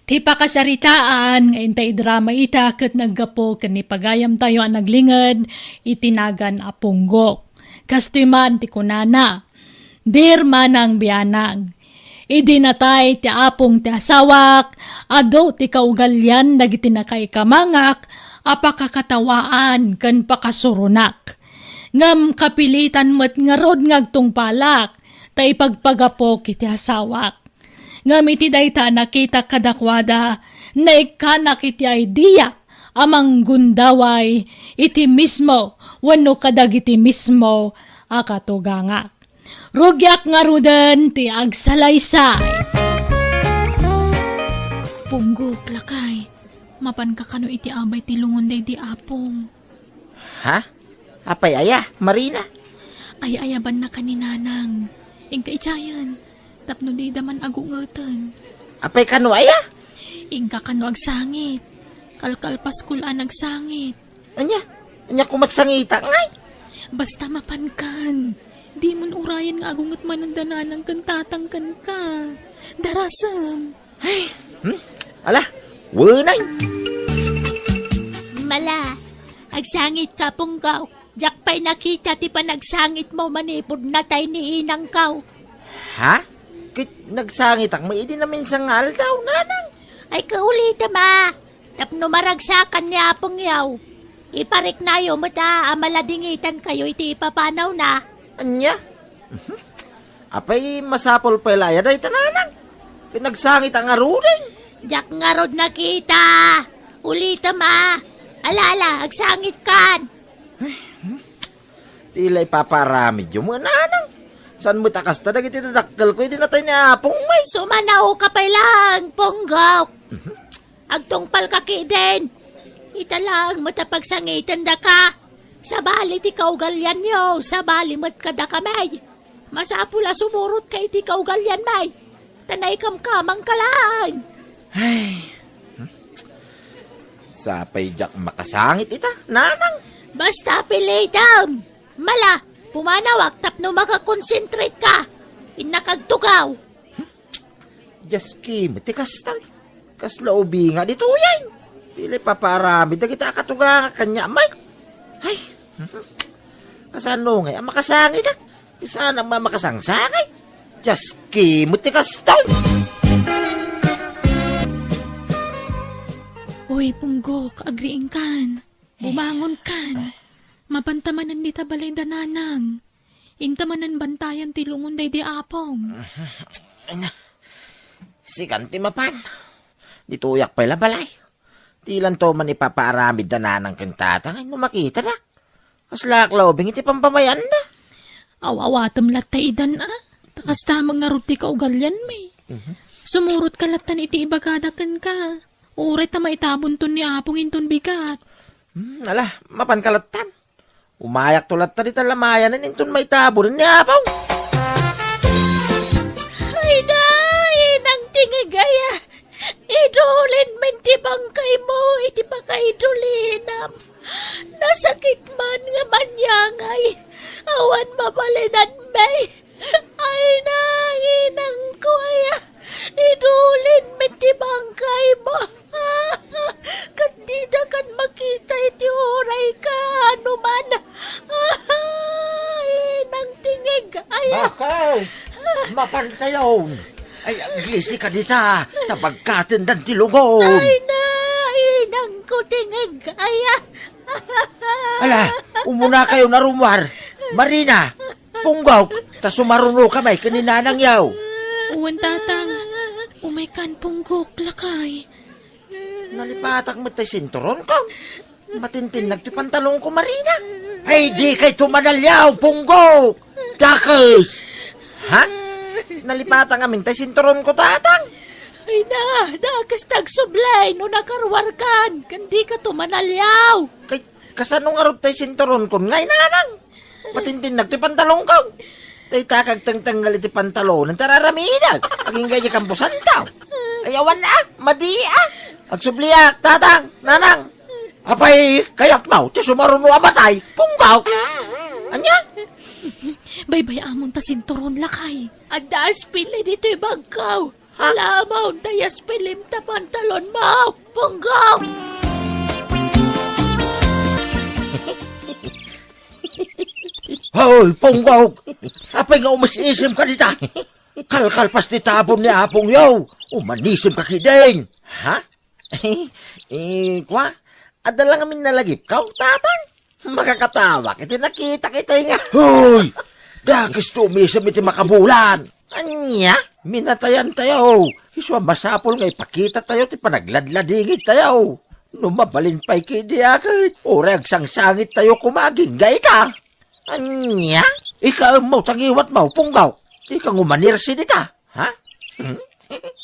Ti pakasaritaan nga intay idrama ita ket naggapu ken ni pagayamtayo a naglinged iti nagan a Punggok. Kastoy man ti kunana, Dear Manang Bianang, idi natay ti apong ti asawak, adu ti kaugalian dagiti nakaikamangak a pakakatawaan ken pakasuronak. Ngem kapilitan met ngarud nga agtungpalak ta ipagpagapok iti asawak. Ngem iti dayta a nakitak kadakuada, naikkanak iti idea a manggundaway iti mismo wenno kadagiti mismo a katugangak. Rugiak ngaruden ti agsalaysay. Punggok, lakay, mapanka kano iti abay ti lungon daydi apong? Ha? Apay aya, Marina? Ay-ayabannaka ni Nanang. Inka idiayen, tapno dida man agungeten. Apay kano aya? Inka kano agsangit. Kalkalpaskol a nagsangit. Ania? Ania koma ti sangitak ngay? Basta mapankan. Dimon urayen nga agunget manen da Nanang ken Tatang kenka. Darasem. Ay, hmm? Ala, wenay. Mala, agsangitka, Punggok. Diak pay nakita ti panagsangitmo manipud natay ni inangko. Ha? Ket nagsangitak met idi naminsan nga aldaw, Nanang. Ay, kaulitem a. Tapno maragsakan ni Apongyo, ipariknayo met a, a maladingitankayo iti ipapanawna. Ania? Mhm. Apay, masapul pay la aya dayta, Nanang? Ket nagsangit a ngaruden. Diak ngarud nakita. Ulitem a. Ala, ala, agsangitkan. Ay, hmm. Ti la ipapaaramidyo met, Nanang. Saan met a kasta dagiti dadakkelko idi natay ni Apong May? Sumanaoka pay laeng, Punggok. Mhm. Agtungpalka ketdin. Ita laeng met a pagsangitendaka. Sabali ti kaugalianyo, sabali met kadakami. Masapul a sumurotka iti kaugalianmi. Ta naikamkamangka laeng. Ay. Hmm? Sapay diak makasangit ita, Nanang. Basta pilitem. Mala, pumanawak tapno makakonsentrate ka. Innak agtugaw. Diaski met ti kasta. Kasla ubing nga ditoyen. Ti la ipapaaramid dagita a katugangak kaniak, Mike. Ay, mhm. Kasano ngay a makasangitak? Kasano nga makasangsangi? Dios ki, met ti kastoy! Uy, Punggok, agriingkan. Bumangonkan. Mapanta manen dita balay da Nanang. Inta manen bantayan ti lungon daydi apong. Ay na. Sikan ti mapan. Ditoyak pay la balay. Dilanto man ipapaaramid da Nanang ken Tatang no makitadak. Kaslaak la ubing iti pampamayanna. Aw-awatem latta idan a. Ta kasta met ngarud ti kaugalianmi. Mhm. Sumurotka lattan iti ibagada kenka. Uray ta maitabonton ni Apong inton bigat. Hmm, ala, mapanka lattan. Umayakto latta dita lamayanen inton maitabonen ni Apong. Ay, dai, nang tingig aya. Idulinmin ti bangkaymo iti pakaidulinam. Nasakit man nga maniangay. Awan mabalinanmi. Ay na, inangko aya. Idulinmin ti bangkaymo. Ket didakan makita iti uray kaano man. Inang tingig aya. Bakit? Mapantayon. Ay, aglisika dita, ta bagkatendan ti lungon. Ay na, inangko tingig aya. Ala, umunakayon a rummuar. Marina, Punggok, ta sumarunoka met ken ni Nanang yaw. Wen, Tatang. Umaykan, Punggok, lakay. Nalipatak met tay sinturonko. Matintinnag ti pantalonko, Marina. Ay, dikay tumanalyaw, Punggok! Dakes! Ha? Nalipatan ngamin tay sinturonko, Tatang. Ay na, dakes ti agsubli no nakaruarkan, ken dika tumanalyaw. Kay, kasano ngarud tay sinturonkon ngay, Nanang? Matintinnag ti pantalonko. Dayta kagtengtengngel iti pantalonen, ta raramidak. Agingga iti kambusanto. Ay, awan a, madi a. Agsubliak, Tatang, Nanang. Apay, kayatmo ti sumaruno a matay, Punggok? Ania? Baybay-amon ta sinturon, lakay. Adda aspili ditoy bagko. Ha? Lamon ta aspilim ta pantalonmo, Punggok. Hoy, Punggok! Apay nga umis-isimka dita? Kalkalpas ti tabon ni Apong yaw. Umanisimka ketdin. Ha? Eh, kwa? Adda la ngamin nalagipko, Tatang? Makakatawak iti nakitak itay nga. Hoy! Dakes ti umisem iti makabulan. Ania? Minatayantayo. Isu a masapul nga ipakitatayo ti panagladladingit tayo. No mabalin pay ketdi a ket, uray agsangsangittayo koma agingga ita. Ania? Ikaemmo ta ngiwatmo, Punggok. Dika ngumanirsi dita, ha? Hmm?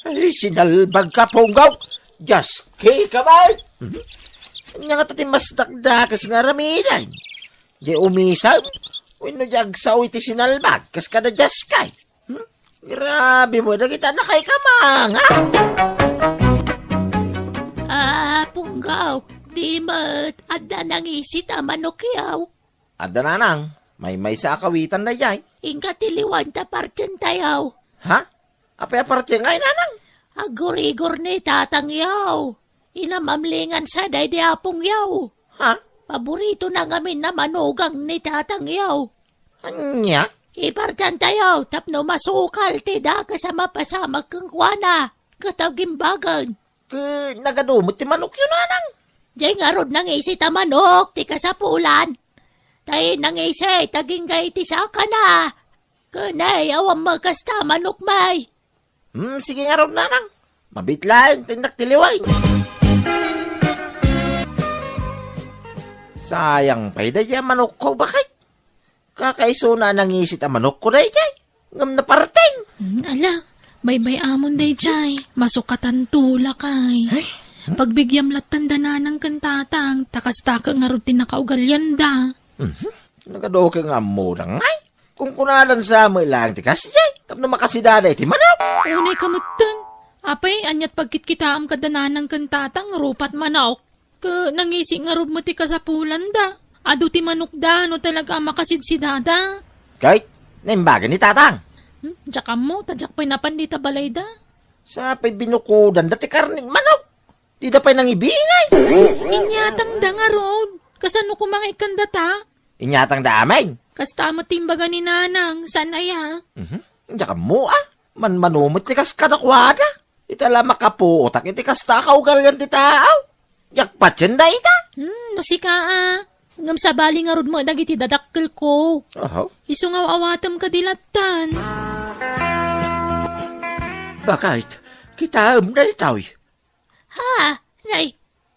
Ay, sinalbagka, Punggok. Dios ki ka met. Hmm? Ania ngata ti mas dakdakes nga aramiden? Diay umisem? Wenno diay agsao iti sinalbag, kas kada Dios kay? Hmm? Grabe mo, dagita nakay kamang, ha? Ah, Punggok, di met, adda nangisit a manok yaw. Adda, Nanang, maymaysa a kawitan daydiay. Inka ti liwan ta partientayo. Ha? Apay a partien ngay, Nanang? Aggurigor ni Tatang yaw. Inamamlingan sa daydi Apong yaw. Ha? Paboritona ngamin a manugang ni Tatang yaw. Ania? Ipartientayo tapno masukal ti dakes a mapasamak kenkuana ket agimbagen. Ket nagadu met ti manokyo, Nanang? Diay ngarud nangisit a manok ti kasapulan. Ta nangisit agingga iti sakana. Ken ay, awan met kasta a manok, may. Hmm, sige ngarud, Nanang. Mabiit laeng ta innak ti liwan. Sayang pay daydiay a manokko, bakit? Kakaisuna a nangisit a manokko daydiay. Ngem naparting. Hmm, ala, baybay-amon daydiay. Masukatanto, lakay. Ay. Pagbigyam lattan da Nanang ken Tatang, ta kasta ket ngarud ti nakaugalianda. Mhm. Nagadu ket nga ammoda ngay. Kunkunadan sa met laeng ti kasdiay, tapno makasidada iti manok. Unay ka metten. Apay, aniat pagkitkitaem kada Nanang ken Tatang, rupat manok. Ket nangisit ngarud met ti kasapulanda. Adu ti manokda no talaga a makasidsidada. Ket, naimbag ni Tatang. Hmm, diak ammo, ta diak pay napan dita balayda. Sa pay binukudanda ti karnen manok. Dida pay nangibingay. Inyatangda ngarud. Kasano koma nga ikkandata? Inyatangda amin. Kasta met ti imbaga ni Nanang, saan aya? Mhm. Diak ammo, a. Manmano met ti kas kadakuada. Ita la makapuotak iti kasta a kaugalian ti tao. Diak patien dayta. Hmm, no sika, a. Ngem sabali ngarud met dagiti dadakkelko. Aha. Isu nga aw-awatem kadi lattan. Bakit? Kitaem daytoy. Ha? Nay,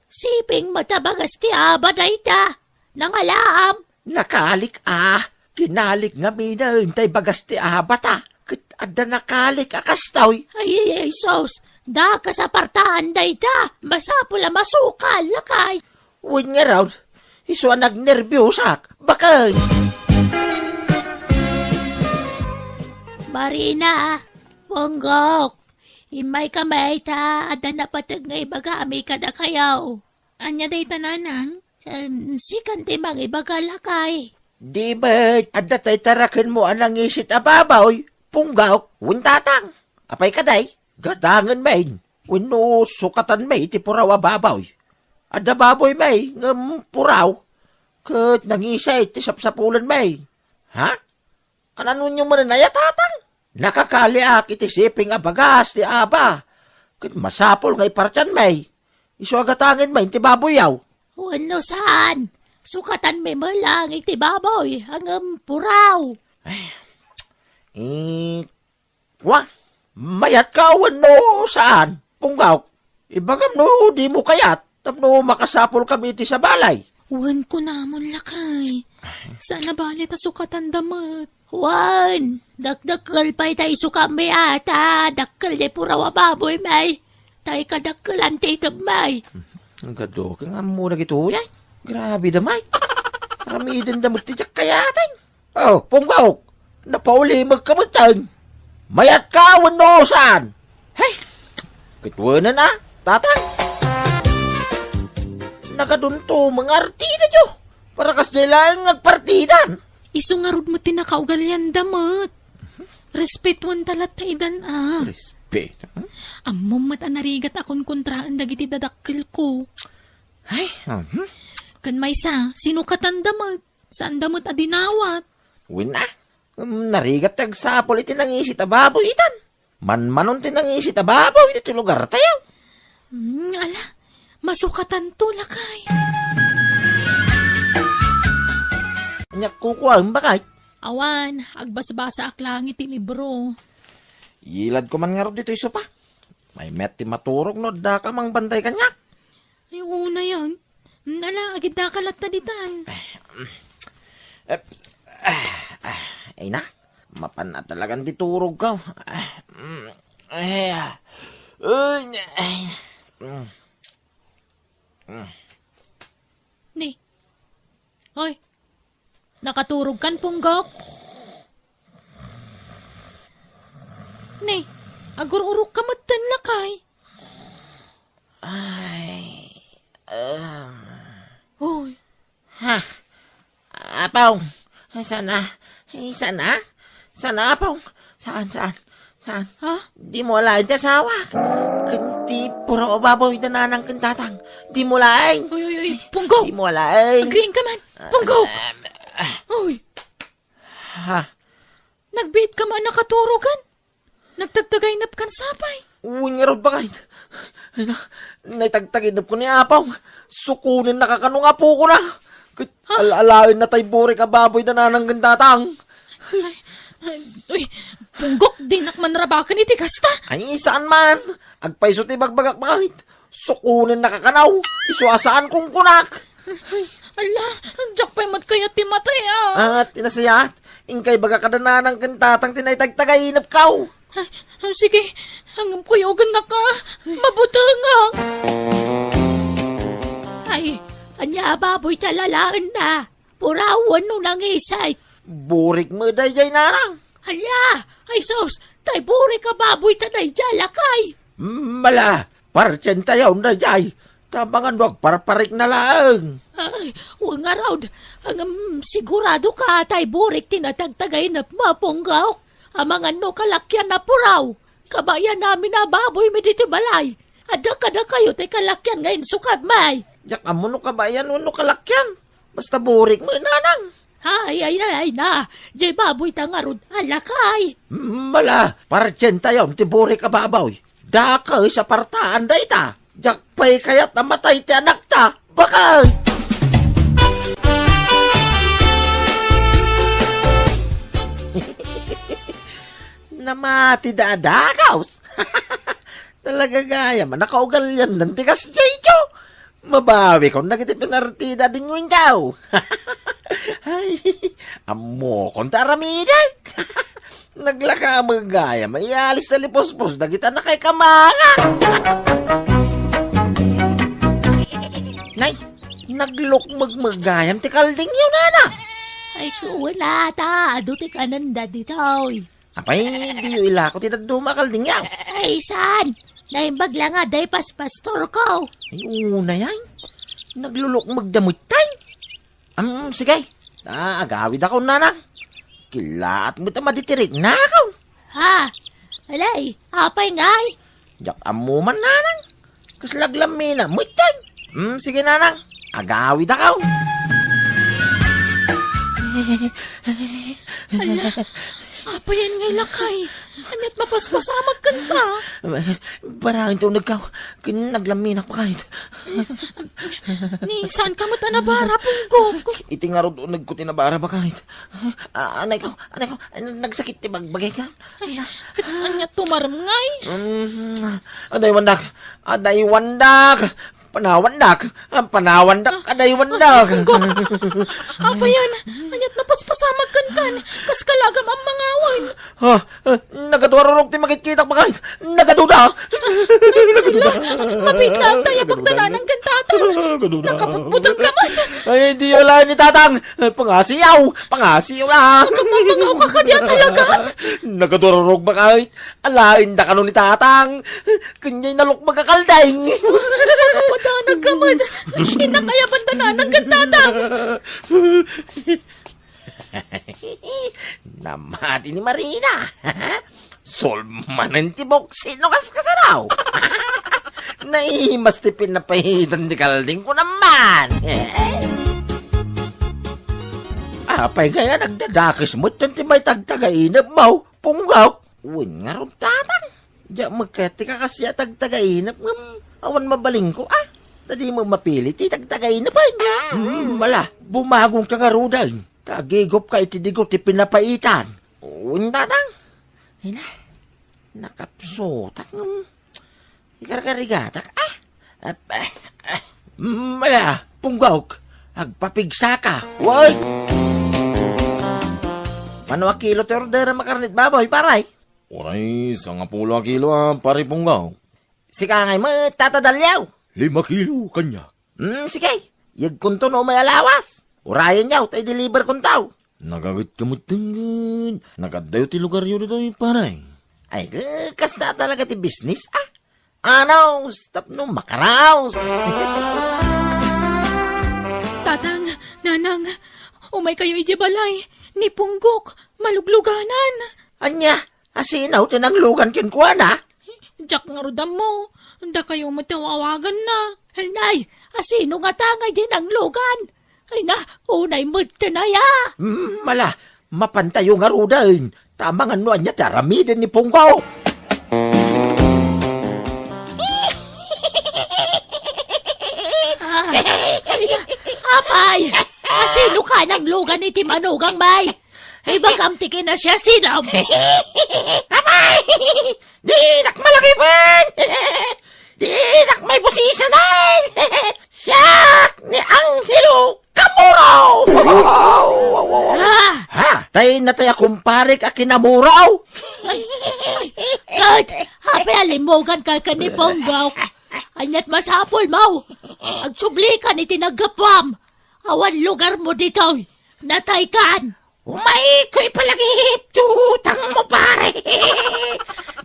siping met a bagas ti aba dayta. Nangalaam. Nakalik, a. Kinalik ngaminen tay bagas ti abata. Ket adda nakalik a kastoy. Ay, ay, ay, sus. Dakes a partaan dayta. Masapul a masukal, lakay. Wen ngarud, isu a nagnerbiusak. Bakit? Marina, Punggok, immaykami ta adda napateg nga ibagami kadakayo. Ania dayta, Nanang? Em, sikan ti mangibaga, lakay. Di met, adda tay tarakenmo a nangisit a baboy, Punggok, wen Tatang. Apay kadi? Gadangen met, wenno sukatan met iti puraw a baboy. Adda baboy met, ngem puraw. Ket nangisit ti sapsapulen met. Ha? Ananonyo manen aya, Tatang? Nakakaliak iti siping a bagas ti aba. Ket masapul nga ipartianmi. Isu a gatangenmi ti baboyyo. Wenno saan? Sukatanmi met lang iti baboy, ngem puraw. Eh, wa, mayatka wenno saan? Punggok, ibagam no dimo kayat tapno makasapulkami iti sabali. Wen kunamon, lakay. Saan a bale ta sukatanda met. Wen, dakdakkel pay ta isukammi a ta dakkel ti puraw a baboymi. Tay kadakkelan ti itebmi. Ang gado, kang ammo dagitoy, ay. Grabe da, Mike. Aramidenda met ti diak kayaten. Oh, Punggok, napaulimekka metten. Mayatka wenno saan? Hey, kitwenen a, Tatang. Nagadunto, mga artida, jo. Para kasdiay laeng nga agpartidan. Isu ngarud met ti nakaugalianda met. Respetuenta latta idan a. Respet, ha? Ammom met a narigat a konkontraen dagiti dadakkelko. Ay, mhm. Ken maysa, sinukatanda met. Saanda met a dinawat. Wen a, um, narigat ti agsapul iti nangisit a baboy itan. Manmanon ti nangisit a baboy iti lugartayo. Hmm, ala, masukatanto, lakay. Ania kukuam, bakay? Awan, agbasbasaak laeng iti libro. Iladko man ngarud ditoy sopa. Mayat ti maturog no addaka mangbantay kaniak. Ay, unayan. Mm, ala, agiddaka latta ditan. Eh, ah, ah, ay na, mapan na talagan ti turogko. Ah, mm, ay, ah, ay, ay, mm, mm. Ni. Hoy. Nakaturogkan, Punggok? Ni, agur-urokka metten, lakay. Ay, um. Hoy. Ha? Apong, saan a? Saan a? Saan a, Apong? Saan, saan? Saan? Ha? Dimo alaen ti asawak. Ken ti puraw a baboy da nanang ken tatang. Dimo alaen. Uy, uy, uy, Punggok! Dimo alaen. Agriingka man. Punggok! Um, ah. Uy! Ha? Nagbiitka man a nakaturogan? Nagtagtagaynepkan sapay? Wen ngarud, bakay. Ay na, naitagtagaynepko ni Apong. Sukonennaka kano nga apokona. Ket ha? Al-alaenna tay burik a baboy da nanang ken tatang. Ay, ay, uy, Punggok, dinak manrabaken iti kasta. Ay, saan man. Agpayso ti ibagbagak, bakay. Sukonennaka kano. Isu a saan kunkunak. Ay, ala, diak pay met kayat ti matay, a. At, ti nasayaat, inkay baga kada nanang ken tatang ti naitagtagaynepko. Ah, ah, sige, ngem kuyogennaka. Mabutengak. Ay, ania a baboy ti alaenna? Puraw wenno nangisit? Burik met daydiay, nanang. Ania? Ay sus, tay burik a baboy ta daydiay, lakay. Mala, partientayon daydiay. Ta amangan no agparparikna laeng. Ay, wen ngarud, ngem siguradoka tay burik ti natagtagaynepmo, Punggok? Amangan no kalakian a puraw. Kabayan amin a baboymi ditoy balay. Adda kadakayo ti kalakian nga insukad, may. Diak ammo no kabayan wenno kalakian. Basta burik met, nanang. Ay, ay, ay, ay na. Jay baboy ta ngarud a lakay. Mm, bala, partsentayon ti burik a baboy. Dakes a partaan dayta. Diak pay kayat a matay ti anakta. Bakay! Namati da a dakes. Talaga gayam a nakaugalian ti kasjayto. Mabawikon dagiti pinartida dingwindaw. Ay, ammokon ta aramidek. Naglaka met gayam a ialis ta lipuspos dagita nakaikamanga. Nay, naglukmegmeg gayam ti kaldingyo, nana. Ay, kuwala ta, adu ti kanenda ditoy. Apay, diyo ilako ti dadduma a kaldingyo? Ay, saan? Naimbag la nga, day paspastorko. Ay, unay ay. Naglulukmeg da metten. Am, sige. Ta, agawidakon, nanang. Kilaat met a maditiriknakon. Ha? Alay, apay ngay? Diak ammo man, nanang. Kasla aglammina metten. Hmm, sige, nanang. Agawidakon. Ala, apay ngay lakay? Aniat mapaspasamak kenka? Barangin ti unegko. Ken aglaminak, bakay. Ni, saanka met a nabara, Punggok? Iti ngarud unegko ti nabara, bakay. Ah, anayko, anayko, nagsakit ti bagbagayko. Ay, ket ania tumarem ngay? Mm, adaywandak, adaywandak, panawandak, ah, panawandak, adaywandak. Punggok. Apayan, aniat napaspasamak kenka? Kaskala gayam a mangawen. Ha? Ah, nagaduarurok ti makitkitak, bakay. Nagaduda. Ala, mabitla ta ya pagdananan ken tatang. Nagaduda. Nakaputputanka met. Ay, diyo laeng ni tatang. Pangasiw, pangasiw la. Nagapapangawka kadi a talaga? Nagaduarurok, bakay. Alaenda kano ni tatang. Ken jay nalukmeg a kalding. Nakapadanag ka met. Innak aya pagdananan ken tatang. Namati ni Marina. Solve manen ti boksi no kaskasano. Naimas ti pinapaitan ti kalding ko naman. Apay ngay a nagdadakes met ti may tagtagainep mo, Punggok? Wen ngarud, tatang. Diak met kayat ti kakasdiak a tagtagainep ngem awan mabalinko, a. Ta di met mapili ti tagtagainep, ay. Hmm, ala, bumagongka ngaruden. Ta agigupka iti digo ti pinapaitan. Wen, tatang. Ina, nakapsutak ngem ikarkarigatak, a. Ap-, ah, ah, mm, ala, Punggok, agpapigsaka. Wen! Mano a kilo ti orderam a karne ti baboy, pare? Uray, sangapulo a kilo a, pare Punggok. Sika ngay met, Tata Dalyaw. Lima kilo, kaniak. Hmm, sige. Yegkonto no umay a lawas. Urayenyo, ta i-deliver konto. Nagagetka metten ket nagadayo ti lugaryo ditoy, pare. Ay, ke-, kasta talaga ti business, a. Anos tapno makaraos. Tatang, nanang, umaykayo idiay balay. Ni Punggok, malugluganan. Ania? Asino ti nanglugan kenkuana? Diak ngarud ammo. Dakayo met ti aw-awaganna. Nay, asino ngata ngay ti nanglugan? Ay na, unay met ti naya. Mm, ala, mapantayo ngaruden. Ta amangan no ania ti aramiden ni Punggok. Ah, ay na, apay, asino ka nanglugan iti manugang, may? Ibagam ti kinasiasilam. Apay! Dinak malagipen! Dinak maibusisanan! Siak ni Angelo Kamuro! Ah! Ha? Tay na tay a kumparek a kinamuraw? Ay, ay, ay, apay a limmuganka ken ni Punggok? Aniat masapulmo? Agsublikan iti naggapuam. Awan lugarmo ditoy. Nataykan. Umayko ipalagip ti utangmo, pare.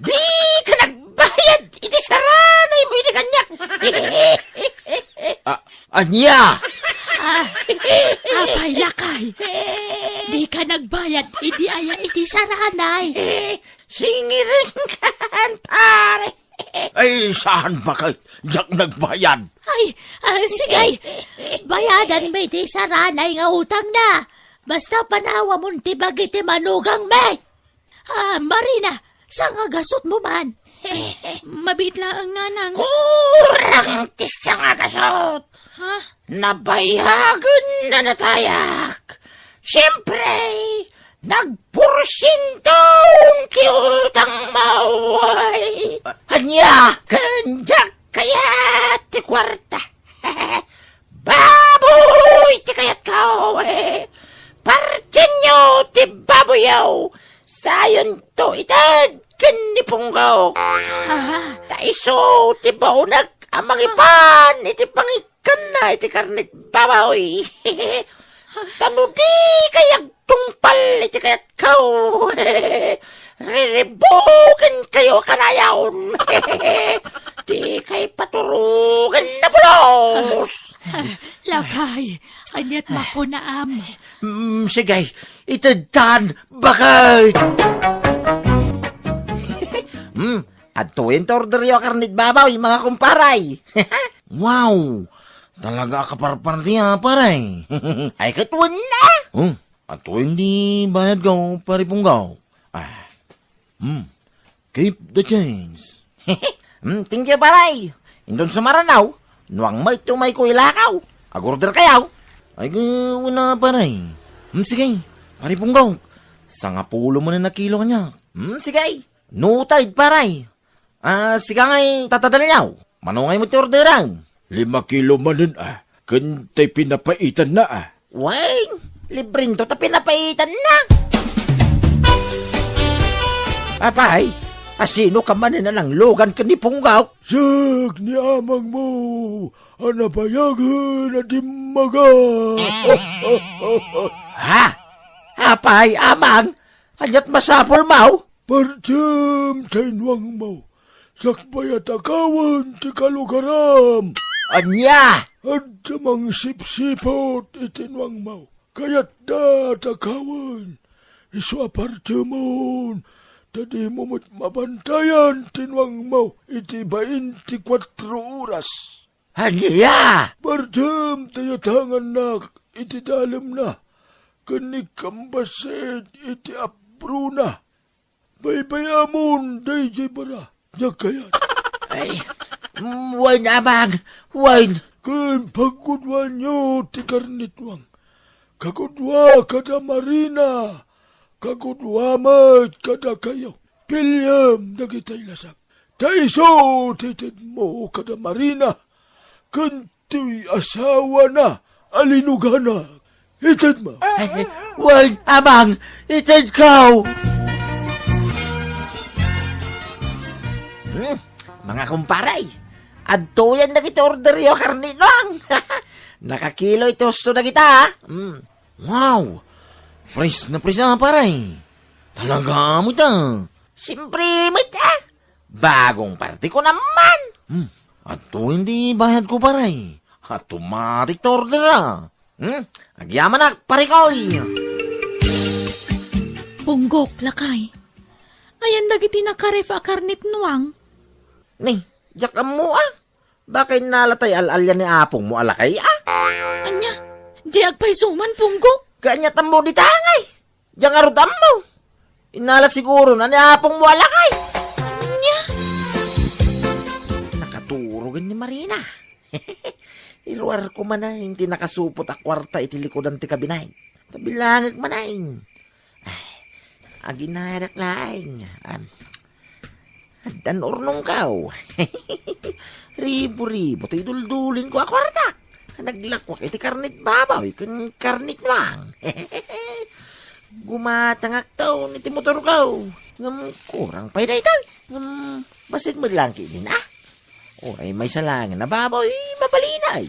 Dika nagbayad iti saranaymo idi kaniak. A-, ania? Ah, apay, lakay. Dika nagbayad idi aya iti saranay. Singiringkan, pare. Ay, saan, baket? Diak nagbayad. Ay, ah, sige. Bayadanmi ti saranay nga utangna. Basta panawamon ti bagi ti manugangmi. Ah, Marina, sangagasutmo man. Mabiit laeng, nanang. Kurang ti sangagasut. Ha? Nabayagen na natayak. Siyempre, nagporsiento ti utangmo. Ay, ania? Ken diak kayat ti kuarta. Baboy ti kayatko. Partienyo ti baboyyo. Sayonto ited ken ni Punggok. Ah. Ta isu ti baonek a mangipan iti pangikkanna iti karnit baboy. Ta no dikay agtungpal iti kayatko, riribukenkayo a kanayon. Dikay paturogen a pulos. Lakay, aniat makunaam? Mm, sige, itedtan, baket! Hmm, adtoyen ti orderyo a karnit baboy, mga kumparay. Wow! Talaga a kaparparti, a, pare. Ay, ket wen na! Hmm, adtoyen ti bayadko, pare Punggok. Ah, Hmm. Keep the change. Hmm, thank you, pare. Inton sumaranaw, nuang met ti umayko ilakaw. Ag-order kayo. Ay, wen na, pare. Hmm, sige. Pare Punggok, sangapulo manen a kilo kaniak. Hmm, sige. Noted, pare. Ah, sika ngay tatadalniaw. Mano ngay met ti orderam? Lima kilo manen, a. Ken tay pinapaitanna, a. Wen, librento ta pinapaitanna. Apay, asino ka manen a nanglugan ken ni Punggok? Siak ni amangmo a nabayagen a dimmaga. Ha? Apay, amang? Aniat masapulmo? Partiem tay nuangmo. Sakbay a takawen ti kalugaram. Ania? Adda mangsipsiput iti nuangmo. Kayatda a takawen. Isu a partiemon, ta dimo met mabantayan ti nuangmo iti bainti kuatro oras. Ania? Partiem ta yatangannak iti dalemna, ken ni kambassit iti abrona. Baybay-amon daydiay bara, diak kayat. Ay, mm, wen, amang, wen. Ken paggudoanyo ti karnitnuang. Kagudua kada Marina, kagudua met kadakayo. Piliem dagitay lasak. Ta isu ti itedmo kada Marina, ken ti asawana a linugana. Itedmo. Ay, wen, amang, itedko. Hmm, mga kumparay, adtoyen dagiti orderyo a karnitnuang. Nakakilo iti husto dagita, a. Hmm. Wow! Fresh na fresh, a, pare. Talaga met, a. Siyempre met, a. Bagong parte ko naman. Hmm. Adtoyen ti bayadko, pare. Automatic ti order, a. Hmm? Agyamanak, pare koy. Punggok, lakay. Ayan dagiti nakaref a karnitnuang. Ni, diak ammo, a. Baka innala tay al-alian ni apongmo a lakay, a? Ania? Diay agpayso man, Punggok? Kaaniat ammo dita ngay? Diak ngarud ammo. Innala siguro na ni apongmo a lakay. Ania? Nakaturogen ni Marina. Iruarko manen ti nakasupot a kuarta iti likudan ti kabinet. Ta bilangek manen. Ay, aginayadak laeng. Am, addan urnongko. Ribu-ribu ti iduldulinko a kuarta. Naglakuak iti karnit baboy ken karnit nuang. Gumatangakto iti motorko. Ngem kurang pay daytoy. Ngem bassit met laeng ketdin, a. Uray maysa laengen a baboy, mabalinay.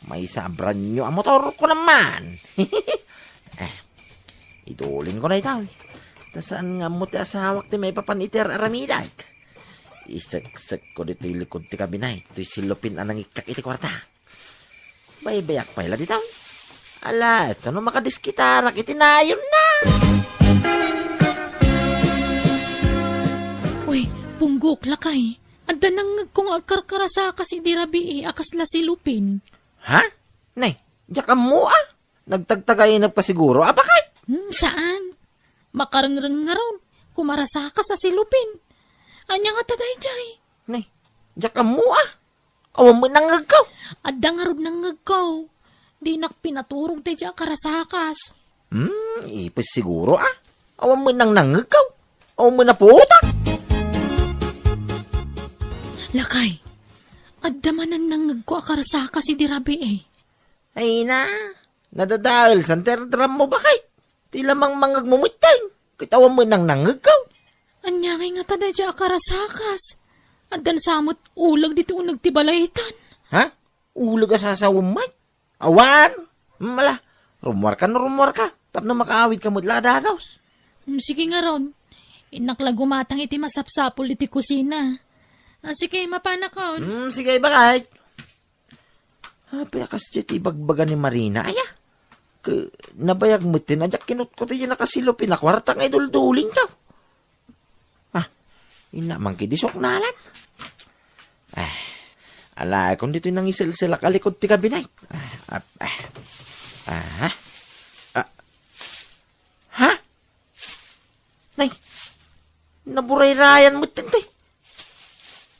Maysa a brand new a motor ko naman. Eh, idulinko daytoy. Ta saan nga ammo ti asawak ti maipapan iti ar-aramidek. Iseksekko ditoy likud ti kabinet, toy silupin a nangikkak iti kuarta. Baybayak pay la ditoy. Ala, ita no makadiskitarak iti nayonna. Uy, Punggok, lakay. Adda nangngegko nga agkarkarasakas idi rabii a kasla silupin. Ha? Nay, diak ammo a? Nagtagtagainep ka siguro, a, bakit? Hmm, saan? Makarengreng ngarud, kumarasakas a silupin. Ania ngata daydiay? Nay, diak ammo a? Awan met nangngegko. Adda ngarud nangngegko. Dinak pinaturog daydiay a karasakas. Hmm, ipis siguro, a? Awan met nang nangngegko. Awan met naputak. Lakay, adda manen nangngegko a karasakas idi rabii. Ay na, nadadael san ti ardram mo, bakit? Ti lamang mangngeg mo metten, ket awan met nang nangngegko. Ania ngay ngata daydiay a karasakas? Addan sa met uleg ditoy uneg ti balaytan. Ha? Uleg a sasawem met? Awan! Mala, rummuarka no rummuarka, tapno makaawidka met la a dagus. Hmm, sige ngarud. Innak la gumatang iti masapsapul iti kusina. Ah, sige, mapanakon. Hmm, sige, bakit? Apay a kasdiay ti ibagbaga ni Marina, aya? Ke, nabayag metten a diak kinutkot iti nakasilupin a kuarta nga iduldulinko. Ah, inna man kidi suknalan. Ah, alaekon ditoy nangiselselak a likod ti kabinet. Ah, ah, ah. Ah, ah. Ha? Nay, naburayrayan metten ti.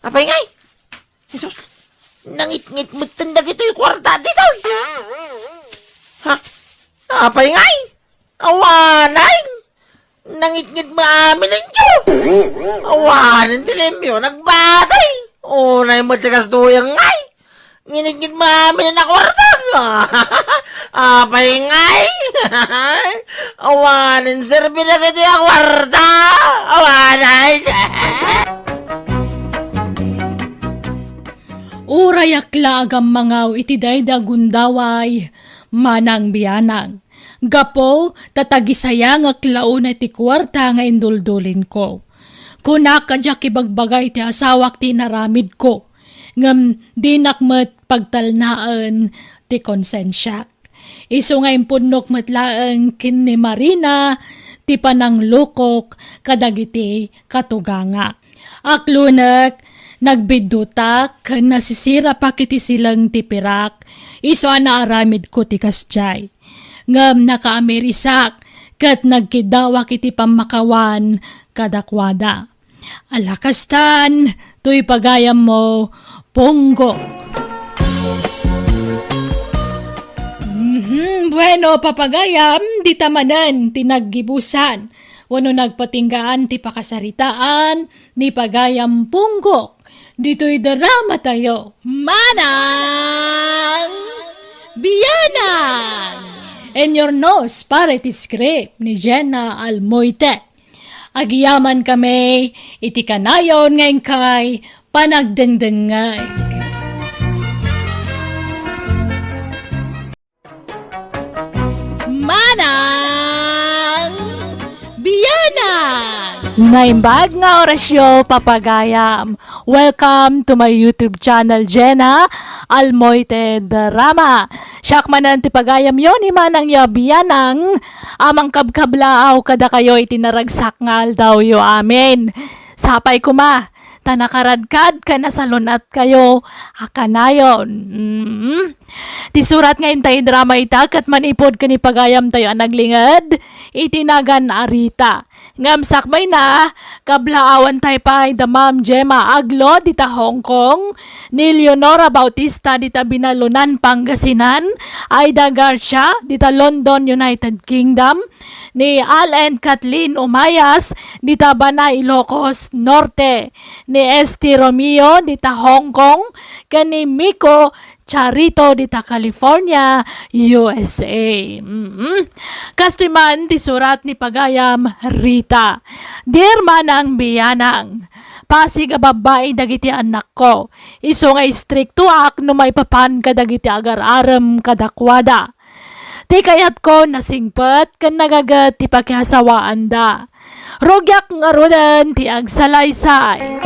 Apay ngay? Jesus, nangitngit metten dagitoy kuarta ditoy. Ha? Apay ngay? Awanen! Nangitngit maamin inyo! Awanen ti limpio, nagbatay! Unay met ti kastoy ngay! Nginitngit maamin a kuarta! Apay ngay! Awanen serbi dagitoy a kuarta! Awanen! Uray ak la a gammangaw iti daydi a gundaway, manang bianang. Gapu ta tagisayangak la unay ti kuarta nga induldulinko. Kunak a diak ibagbaga iti asawak ti inaramidko, ngem dinak met pagtalnaen ti konsensiak. Isu nga impunnok met laeng ken ni Marina ti pananglukok kadagiti katugangak. Aklonek, nagbiddutak ken nasisirapak iti sileng ti pirak, isu a naaramidko ti kasdiay. Ngem nakaamirisak ket nagkiddawak iti pammakawan kadakuada. Ala kastan, toy pagayammo, Punggok. Mhm, bueno, papagayam, dita manen ti naggibusan wenno nagpatinggaan ti pakasaritaan ni pagayam Punggok ditoy drama tayo. Manang Bianang! In your nose, para iti script ni Jenna Almoite. Agyamankami iti kanayon nga inkay panagdengdengngeg. Manang Bianang! Naimbag nga orasyo, papagayam. Welcome to my YouTube channel, Jenna Almoite Drama. Siak manen ti pagayamyo ni Manangyo a Bianang a mangkabkablaaw kadakayo iti naragsak nga aldawyo. Amen. Sapay koma, ta nakaradkad ken nasalun-atkayo a kanayon. Mm. Ti surat nga intay drama ita ket manipud ken ni pagayamtayo a naglinged iti nagan a Rita. Ngem sakbayna, kablaawan tayo pay da Ma'am Gemma Aglo dita Hong Kong, ni Leonora Bautista dita Binalonan, Pangasinan, Aida Garcia dita London, United Kingdom, ni Al and Kathleen Umayas dita Bana, Ilocos Norte, ni Esty Romeo dita Hong Kong, ken ni Miko Charito dita California, U S A. Mm. Kastoy man ti surat ni pagayam Rita. Dear Manang Bianang, pasig a babbai dagiti annakko. Isu nga istriktoak no maipapan kadagiti agar-arem kadakuada. Ti kayatko, nasingpet ken nagaget ti pakiasawaanda. Rugiak ngaruden ti agsalaysay.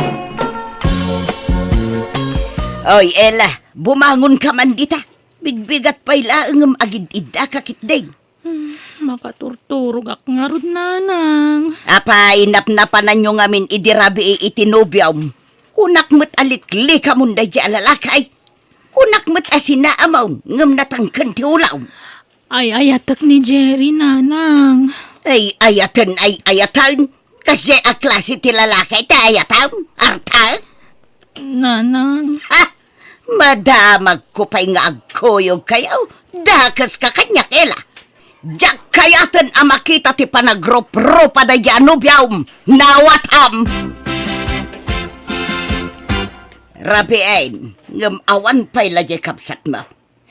Oy, Ella, bumangonka man dita. Bigbigat pay laeng ngem agid-iddaka ketdi. Hmm, makaturturogak ngarud, Nanang. Apay, napnapananyo ngamin idi rabii iti nobiom? Kunak met a liklikamon daydiay a lalaki. Kunak met a sinaamon ngem natangken ti ulawm. Ay-ayatek ni Jerry, nanang. Ay-ayaten, ay-ayaten. Kasdiay a klase ti lalaki ti ayatem, arta? Nanang. Ha? Madamagko pay nga agkuyogkayo. Dakeska kaniak, Ela. Diak kayaten a makita ti panagruprupa daydiay a nobiom. Nawatam! Rabiin, ngem awan pay la diay kabsatmo.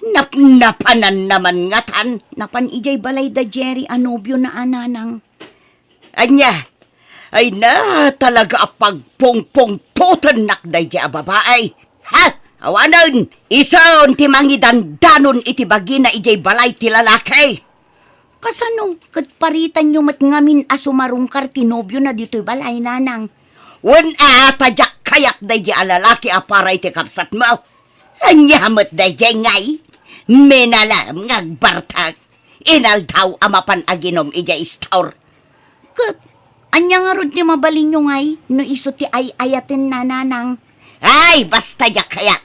Napnapananna man ngatan. Napan idiay balay da Jerry a nobiona a nanang. Ania? Ay na, talaga a pagpungpungtotennak daydiay a babai. Ha? Awanen, isun ti mangidandanon iti bagina idiay balay ti lalaki. Kasano? Ket paritanyo met ngamin a sumarungkar ti nobiona ditoy balay, nanang. Wen a, ta diak kayak daydiay a lalaki a para iti kabsatmo. Ania met daydiay ngay? Minalem nga agbartek. Inaldaw a mapan aginom idiay istor. Ket ania ngarud ti mabalinyo ngay no isu ti ay-ayatenna, nanang? Ay, basta diak kayat.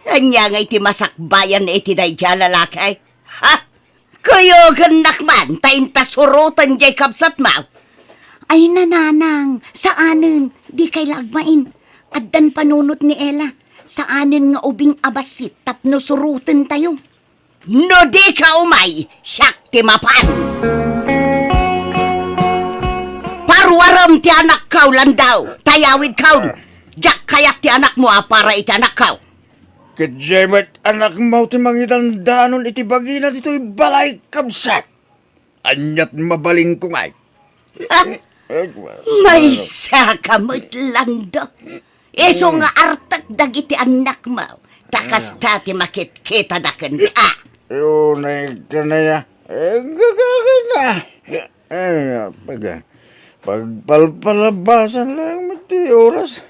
Ania ngay ti masakbayan iti daydiay a lalaki? Ha? Kuyogennak man ta inta suroten diay kabsatmo. Ay, nanang, saanen, dikay la agbain. Addan panunot ni Ela. Saanen nga ubing a bassit tapno surotentayo. No dika umay, siak ti mapan. Paruarem ti anakko, Landau, ta yawidkon. Diak kayat ti anakmo a para iti anakko. Ket diay met anakmo ti mangidandanon iti bagina ditoy balay, kabsat. Ania ti mabalinko ngay? Ah, maysaka met, Lando. Isu nga artek dagiti annakmo, ta kasta ti makitkitana kenka. Unay kanaya. Eh, gagagana. Eh, pag-, pagpalpalabasan lang ti oras.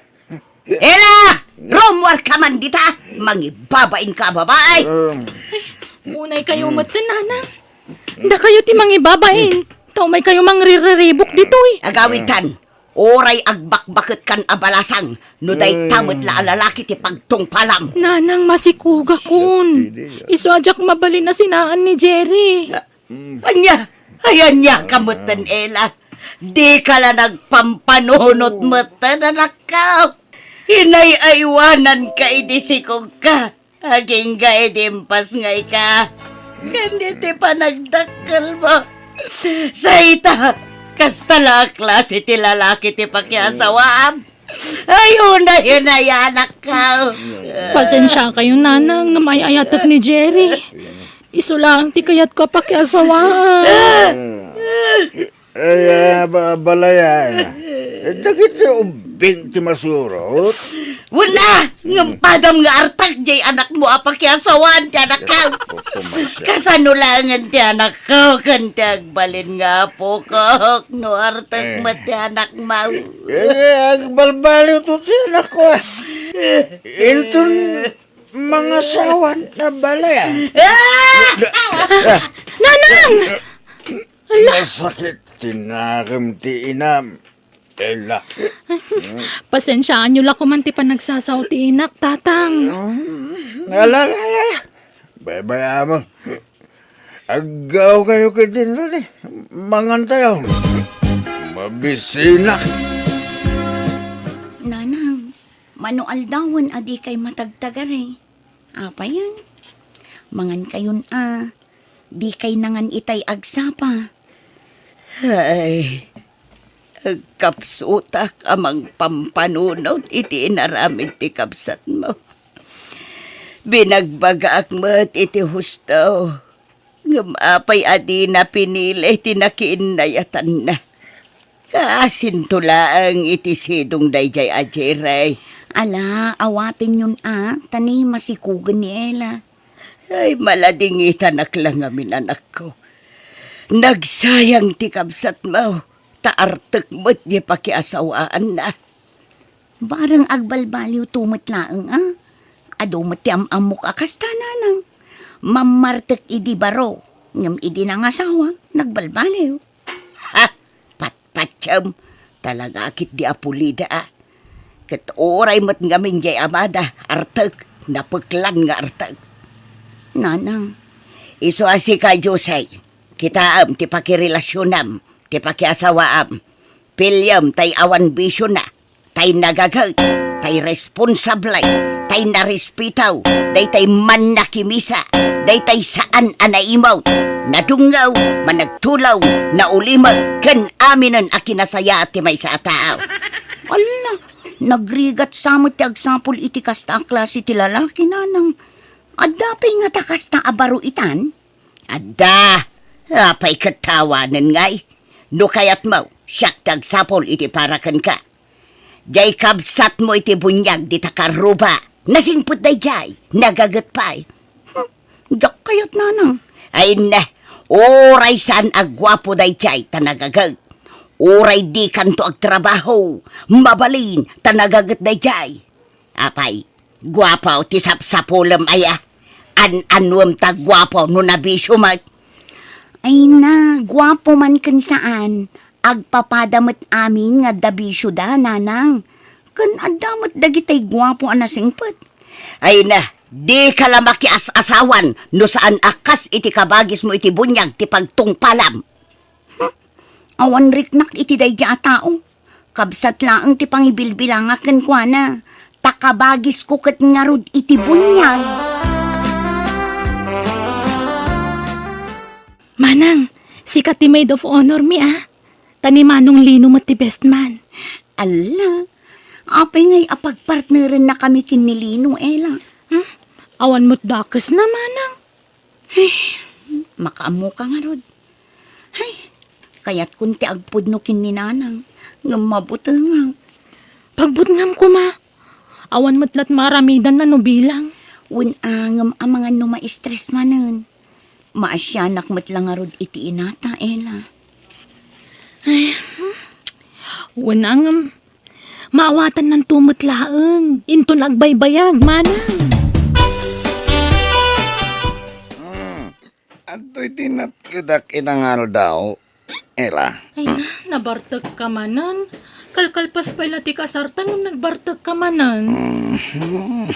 Ela! Rummuarka man dita! Mangibabainka a babae! Um. Unay kayo met, nanang. Dakayo ti mangibabain. Ta umay kayo mangrirriribok ditoy. Agawitan, uray agbakbaketkan a balasang no dayta met la a lalaki ti pagtungpalam. Nanang, masikugakon. Isu a diak mabalin a sinaan ni Jerry. Ania? Ay, ania ka metten, Ela? Dika la nagpampanunot metten, anakko. Inay-aywananka idi sikogka. Agingga idi impasngayka. Ken iti panagdakkelmo. Sayta, kasta la a klase ti lalaki ti pakiasawaam. Ay, unay, unay, anakko. Pasensia kayo, nanang, nga maayatek ni Jerry. Isu laeng ti kayatko a pakiasawaan. Ay, ah, ba-, balayan. Eh, dagiti ubbing ti masurot. Wala! Ngem padam nga artak jay anakmo a pakiasawaan ti anakko. Kasano laengen ti anakko ken ti agbalin nga apokok no artek met ti anakmo? Eh, agbalbaliw to ti anakko. Inton mangasawa na balayan. Ah! Nanang! Ala! Masakit ti nakem ti inam. Ella. Pasensiaanyo la koman ti panagsasao ti inak, Tatang. Mm, ala, ala, ala. Baybay-am. Aggaw kayo ket dinto ni. Mangan tayo. Mabisinak. Nanang, mano aldawen a dikay matagtagari. Apayen? Mangan kayon a. Dikay nangan itay agsapa. Ay, agkapsutak a mangpampanunot iti inaramid ti kabsatmo. Binagbagaak met iti husto, ngem apay a dina pinili ti nakiinnayatanna? Kaasinto laeng iti sidong daydiay a Jerry. Ala, awatenyon a, ta ni masikugen ni Ella. Ay, maladingitanak la ngamin, anakko. Nagsayang ti kabsatmo, ta artek met ti pakiasawaanna. Bareng agbalbaliwto met laeng a. Adu met ti am-ammok a kasta, nanang. Mammartek idi baro, ngem idi nangasawa, nagbalbaliw. Ha? Patpatiem, talaga a ketdi a pulida a. Ket uray met ngamin jay amada, artek, napeklan nga artek. Nanang, isu a sika, Jose, kitaem ti pakirelasionam, ti pakiasawaam. Piliem tay awan bisiona, tay nagaget, tay responsable, tay narespetaw, daytay mannakimisa, daytay saan a naimut, nadungngaw, managtulaw, naulimek, ken aminen a kinasayaat ti maysa a tao. Alla, nagrigat sa met ti agsapul iti kasta a klase ti lalaki, nanang. Adda pay ngata kasta a baro itan? Adda. Apay ket tawanen ngay? No kayatmo, siak ti agsapul iti para kenka. Jay kabsatmo iti buniag dita karruba. Nasingpet dayjay, nagaget pay. Hmm, diak kayat, nanang. Ay ne, uray saan a guapo dayjay ta nagaget. Uray dikanto agtrabaho, mabalin ta nagaget dayjay. Apay, guapo ti sapsapulem aya? An-anuem ta guapo no nabisio met? Ay na, guapo man ken saan, agpapada met amin nga adda bisioda, nanang. Ken adda met dagitay guapo a nasingpet. Ay na, dika la makias-asawan no saan a kas iti kabagismo iti buniag ti pagtungpalam. Hmm? Awan riknak iti daydi a tao. Kabsat laeng ti pangibilbilangak kenkuana, ta kabagisko ket ngarud iti buniag. Manang, sika ti maid of honor mi, a? Ta ni Manong Lino met ti best man. Alla, apay ngay a pagpartnerennakami ken ni Lino, Ella? Hmm? Awan met dakesna, Manang. Ay, makaammoka ngarud. Ay, kayatkon ti agpudno ken ni Nanang, ngem mabutengak. Pagbutngam koma. Awan met lat maaramidanna no bilang. Wen a, ngem amangan no ma-stress manen. Maasianak met la ngarud iti inata, Ella. Ay, hmm. Wen a ngem, maawatannanto met laeng. Inton agbaybayag, Manang. Hmm. Adtoy ti natkedak ita nga aldaw, Ella. Ay na, nabartekka manen. Kalkalpas pay la ti kasarta ngem nagbartekka manen. Mhm.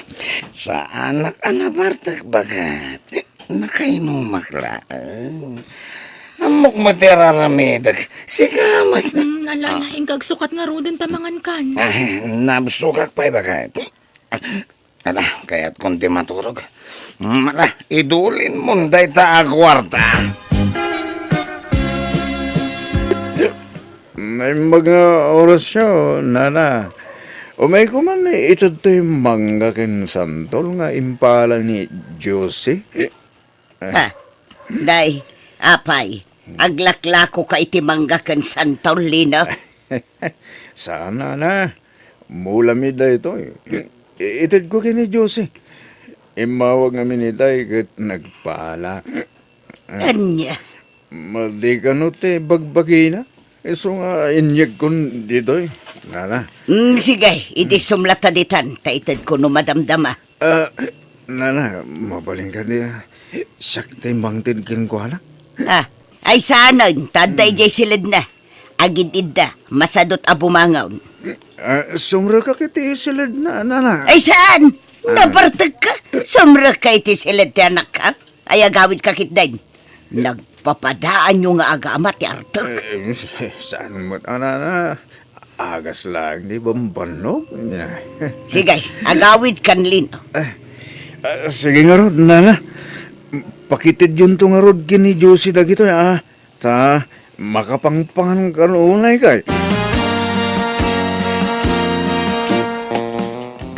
Saanak a nabartek, baket. Nakainumak laeng. Ammok met ti araramidek. Sika met. Hmm, ala, ala, inka agsukat ngaruden ta mangankan. Ah, nabsogak pay, baket. Ala, kayatkon ti maturog. Mm, ala, idulinmon dayta a kuarta. Naimbag nga orasyo, nana. Umayko man ited toy mangga ken santol nga impala ni Josie. Ha? Day, apay, aglaklakoka iti mangga ken santol, Lino? Saan, nana. Mulami daytoy. I-, itedko ken ni Josie. Immawag ngamin itay ket nagpala. Ania? Madi kano ti bagbagina? Isu nga inyegkon ditoy, nana. Mm, sige, idi sumlata ditan, ta itedko no madamdama. Ah, nana, mabalin kadi, ah. Siak ti mangted kenkuana. Ah, ay saanen, ta adda idiay siledna. Agid-idda, masadut a bumangon. Ah, sumrekak iti siledna, nana. Ay saan? Ah. Nabartekka? Sumrekka iti siled ti anakka? Ay agawidka ketdin. Nagpapadaanyo nga agama ti artek. Eh, saan met, nana? Agas laeng ti bambannog. Sige, agawidkan, Lino. Eh, ah, sige ngarud, nana. Pakitedyonto ngarud ken ni Josie dagitoy, ah. Ta makapangpangan kano unay kay.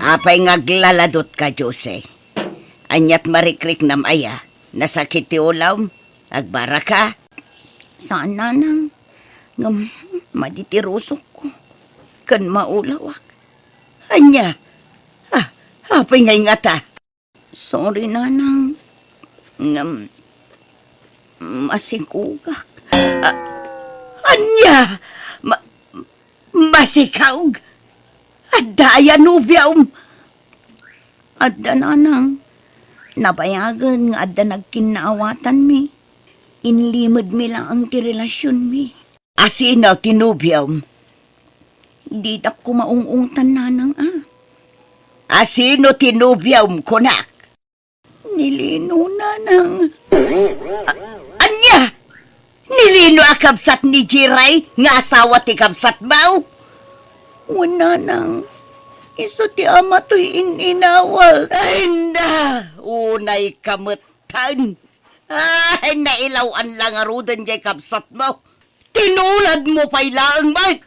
Apay nga aglaladutka, Josie? Aniat marikriknam aya? Nasakit ti ulawm? Agbaraka? Saan, nanang. Ngem madi ti rusokko. Ken maulawak. Ania? Ah, apay nga ingata? Sorry, nanang. Ngem masikogak. Ah, ania? Ma-, Masikaog? Adda aya nobiom? Adda, nanang. Nabayagen nga adda nagkinnaawatanmi. Inlimedmi laeng ti relasionmi. Asino ti nobiom? Didak koma ung-ungtan, nanang, a. A sino ti nobiom, kunak? Ni Lino, nanang. A-, ania? Ni Lino a kabsat ni Jiray nga asawa ti kabsatmo? Wen, nanang. Isu ti ama toy in-inawak. Ay, na! Unayka metten. Ay, nailaw-an la ngaruden jay kabsatmo. Tinuladmo pay laeng met.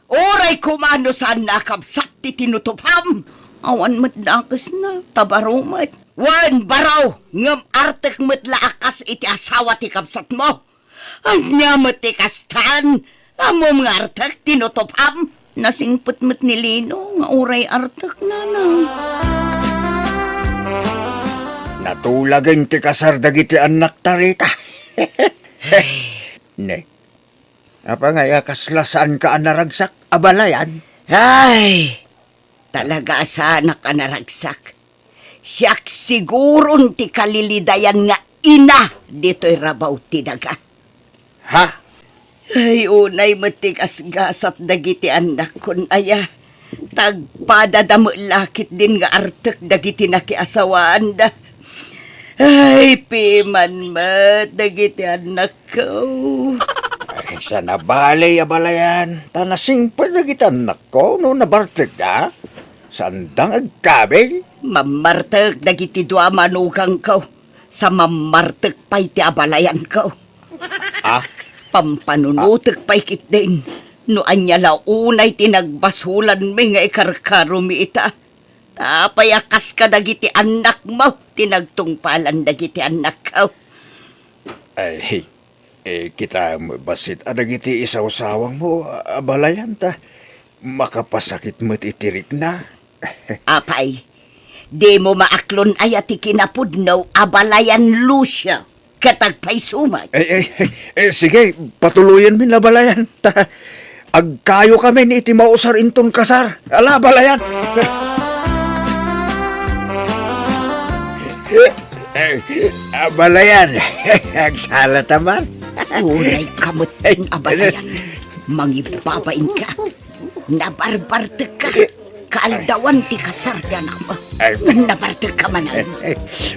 Uray koma no saanna a kabsat ti tinutupam. Awan met dakesna, ta baro met. Wen, baro, ngem artek met la a kas iti asawa ti kabsatmo. Ania met ti kastan? Ammom nga artek tinutupam? Nasingpet met ni Lino nga uray artek, nanang. Natulagen ti kasar dagiti annakta, Rita. Ne, apay ngay a kasla saanka a naragsak, abalayan? Ay, talaga a saanak a naragsak. Siak siguron ti kalilidayan nga ina ditoy rabaw ti daga. Ha? Ay, unay met ti gasgasat dagiti annakkon aya. Tagpadada met la ketdin nga artek dagiti nakiasawaanda. Ay, piman met dagiti annakko. Ay, saan a bale, abalayan, ta nasingpet dagiti annakko no nabartekda. Saanda nga agkabil? Mammartek dagiti dua a manugangko, sa mammartek pay ti abalayanko. Ah? Pampanunotek pay ketdin no ania la unay ti nagbasolanmi nga ikarkaromi ita. Ta apay a kas kadagiti annakmo ti nagtungpalan dagiti annakko? Ay, eh, kita met bassit a dagiti isawsawangmo, abalayan, ta makapasakit met iti rikna. Apay, dimo maaklon aya ti kinapudno, abalayan Lucio, ket agpayso met? Eh, eh, eh, eh, sige, patuloyenmi, abalayan. Ta agkayokamin iti mausar inton kasar. Ala, abalayan. Eh, abalayan. Agsala ta man. Unayka met, abalayan. Mangibabainka. Nabarbartekka. Kaaldawan ti kasar ti anakmo. Ay. Nabartekka manen.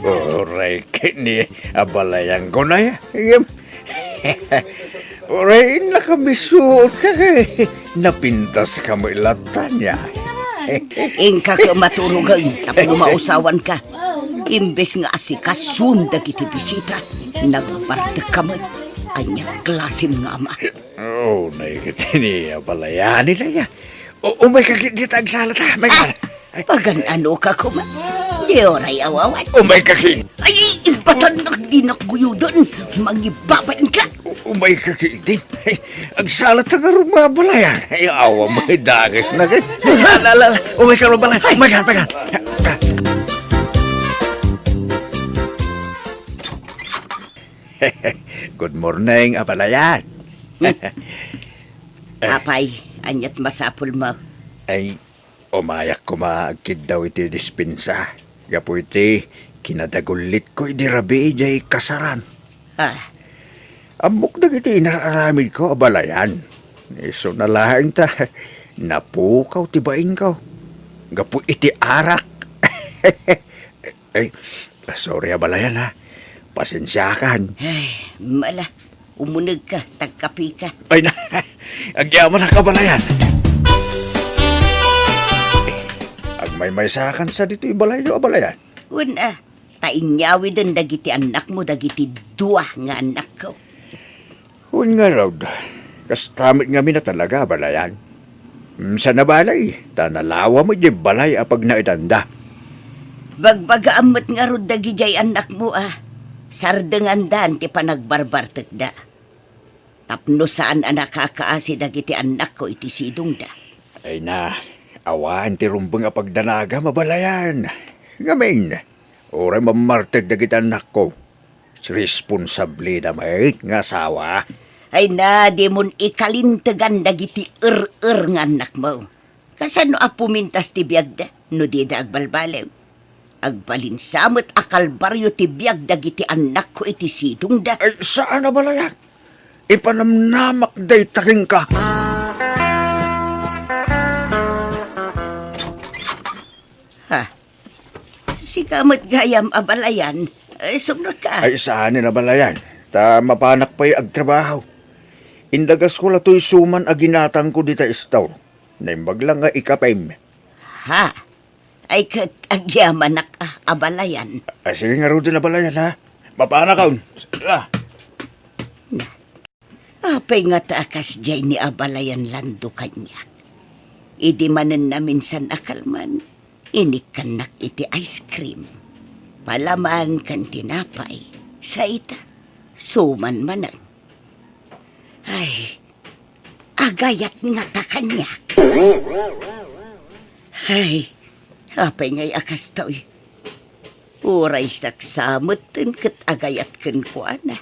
Uray ket ni abalayan, kunam. Ngem, uray, nakabisuotka ket napintaska met latta, ania. Inka ket maturogen tapno mausawanka. Imbes nga asikasom dagiti bisita, nagbartekka met. Ania klasem nga ama? Oh, nay ket ni abalayan aya. O, umayka ket dita, agsala ta. Mayka. Ah, pagan-anoka koma. Di uray awawan. Umayka ket. Ay, ay, ibatannak, dinak guyoden. Mangibabainka. U-, umayka ket. Ay, agsala ta ngarud, abalayan. Ay, awan met dakesna ket. Ala, ala, ala. Umayka, abalayan. Ay. Umayka, umayka. Good morning, abalayan. Hmm. Eh. Apay, ania ti masapulmo? Ay, umayak koma agkiddaw iti dispensa. Gapu iti kinadagullitko idi rabii jay kasaran. Ah. Ammok dagiti inar-aramidko, abalayan. Isuna laeng ta napukaw ti bainko. Gapu iti arak. Ay, sorry, abalayan, ha. Pasensiakan. Ay, mala. Umunegka, tagkapika. Ay na, agyamanak, abalayan. Agmaymaysakan sa ditoy balayyo, abalayan. Wen a, ta inyawiden dagiti annakmo dagiti dua nga annakko. Wen ngarud, kasta met ngamin a talaga, abalayan. Mm, saan a bale, ta nalawa met diay balay a pagnaedanda. Bagbagaam met ngarud dagidiay annakmo a sardengandan ti panagbarbartekda. Tapno saan a nakakaasi dagiti annakko iti sidongda. Ay na, awan ti rumbeng a pagdanagam, abalayan. Ngamin, uray mammartek dagiti annakko, responsable da met nga asawa. Ay na, dimon ikalintegan dagiti er-er nga annakmo. Kasano a pumintas ti biagda no dida agbalbaliw? Agbalinsa met a kalbario ti biag dagiti annakko iti sidongda. Ay, saan a balayan. Ipanamnamak dayta kenka. Sika met gayam, abalayan. Eh, sumrekka. Ay, saanen, abalayan. Ta mapanak pay agtrabaho. Indagasko la toy suman a ginatangko dita store. Naimbag lang nga ikapem. Ha? Ay, ket agyamanak, a, abalayan. Ah, sige ngaruden, abalayan, ha? Mapanakon. Sala. Na, apay ngata a kasdiay ni abalayan Lando kaniak? Idi manen naminsan a kalman, inikkannak iti ice cream. Palaman ken tinapay. Sa ita, suman manen. Ay, agayat ngata kaniak. Ay, apay ngay a kastoy? Uray saksa metten ket agayat kenkuana.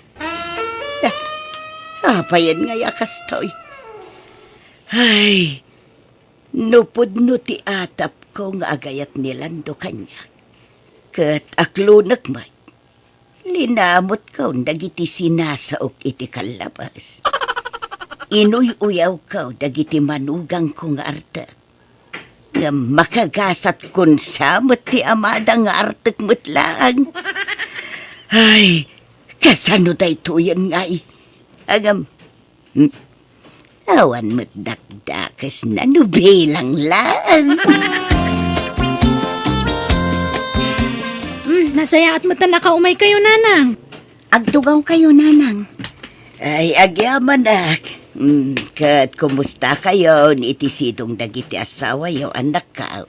Ah, apayen ngay a kastoy? Ay, no pudno ti atapko nga agayat ni Lando kaniak, ket aklunek met. Linamutkon dagiti sinasaok iti kallabas. Inuy-uyawko dagiti manugangko nga artek. Ngem makagasatkon sa met ti amada nga artek met laeng. Ay, kasano daytoyen ngay? Ngem, hmm, awan met dakdakesna no bilang laeng. Hmm, nasayaat met a nakaumaykayo, Nanang. Agtugawkayo, Nanang. Ay, agyamanak. Hmm, ket kumustakayo ni iti sidong dagiti asawayo, annakko?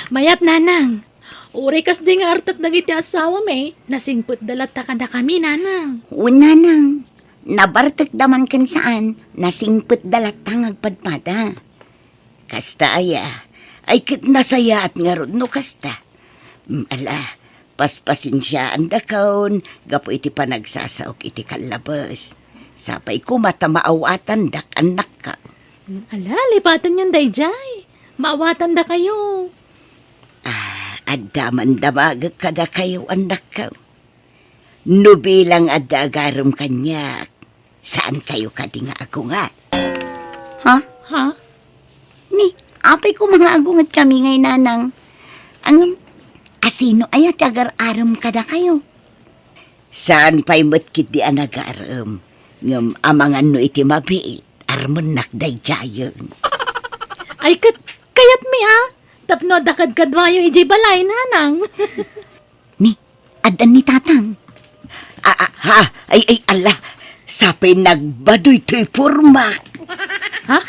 Mayat, Nanang. Uray kasdi nga artek dagiti asawami, nasingpetda latta kadakami, Nanang. Wen, Nanang. Nabartekda man ken saan, nasingpetda latta nga agpadpada. Kasta aya, ay ket nasayaat ngarud no kasta. Mm, ala, paspasensiaandakon gapu iti panagsasaok iti kallabes. Sapay koma ta maawatandak, annakko. Mm, ala, lipatenyon daydiay. Maawatandakayo. Ah, adda man damagek kadakayo, annakko. No bilang adda agarem kaniak, saankayo kadi nga agunget? Ha? Ha? Ni, apay koma nga agungetkami ngay, Nanang? Ngem, asino aya ti agar-arem kadakayo? Saan pay met ketdi a nagarem, ngem amangan no iti mabiit, armennak daydiayen. Ay, ket, kayatmi a, tapno adda kadkaduayo idiay balay, Nanang. Ni, addan ni Tatang. Ah, ah, ha? Ay, ay, ala. Sapay nagbadoy toy pormak. Ha?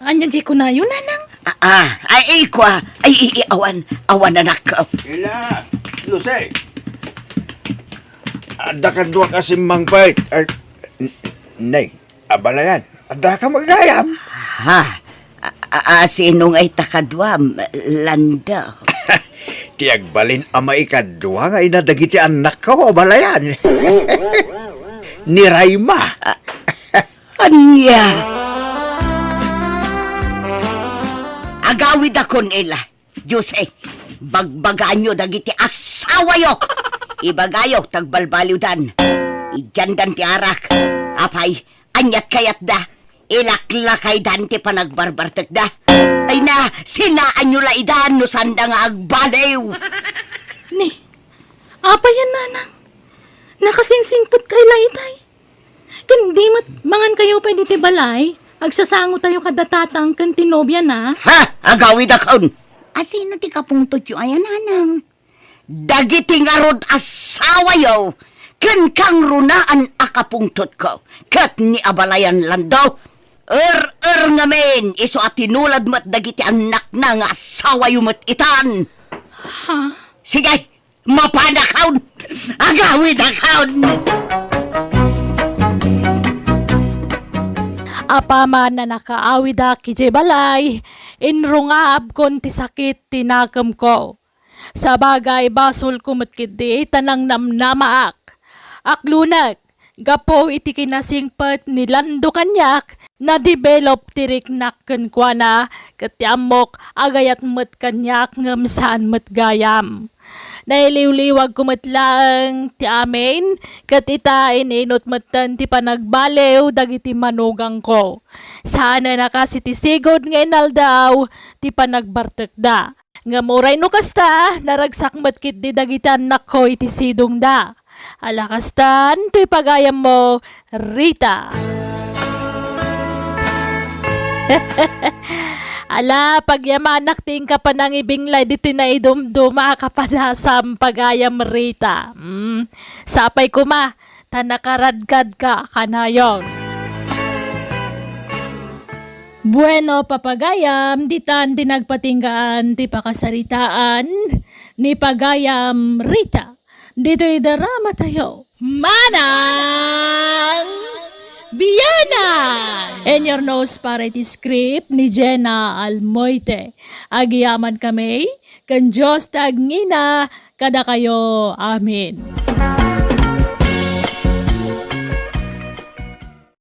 Ania diay kunayo, Nanang? Ah, ah, ay, ay, kua. Ay, ay, ay, awan. Awan, annakko. Ila, Jose. Adda kaduak a simmangpet. Ay, n-, nay. Abalayan, addaka met gayam? Ha? A, a, a, sino nga ita kaduam, Lando? Ti agbalin a maikadua nga ina dagiti annakko, abalayan. Ni Raima. A, ania? Agawidakon ila. Jose, bagbagaanyo dagiti asawayo. Ibagayo, tagbalbaliwdan. Idiandan ti arak. Apay, aniat kayatda? Ilaklakaydan ti panagbarbartekda. Ay na, sinaanyo la idan no sanda nga agbaliw. Ni, apayen, Nanang? Nakasingsingpet kay la itay? Ken di met mangankayo pay ditoy balay, agsasangotayo kada Tatang ken ti nobiana. Ha? Agawidakon! Asino ti kapungtotyo aya, Nanang? Dagiti ngarud asawayo ken kangrunaan a kapungtotko ket ni abalayan Lando. Er-er ngamin isu a tinulad met dagiti annakna nga asawayo met itan. Ha? Sige, mapanakon! Agawidakon! Apaman a nakaawidak idiay balay, inrungaabkon ti sakit ti nakemko. Sabagay, basolko met ketdi ta nangnamnamaak. Aklunek, gapu iti kinasingpet ni Lando kaniak, na-develop ti riknak kenkuana, ket ti ammok, agayat met kaniak ngem saan met gayam. Nailiwliwagko met laeng ti amin, ket ita, in-inut metten ti panagbaliw dagiti manugangko. Saanen a kas iti sigud nga inaldaw ti panagbartekda. Ngem uray no kasta, naragsak met ketdi dagiti annakko iti sidongda. Ala kastan, toy pagayammo, Rita. Ala, pagyamanak ti inka panangibinglay ditoy naidumduma a kapadasam, pagayam Rita. Mm, sapay koma, ta nakaradkadka kanayon. Bueno, papagayam, ditan ti nagpatinggaan ti pakasaritaan ni pagayam Rita. Ditoy drama tayo. Manang Bianan! And your nose para iti script ni Jenna Almoite. Agyamankami, ken Dios ti agngina kadakayo. Amen.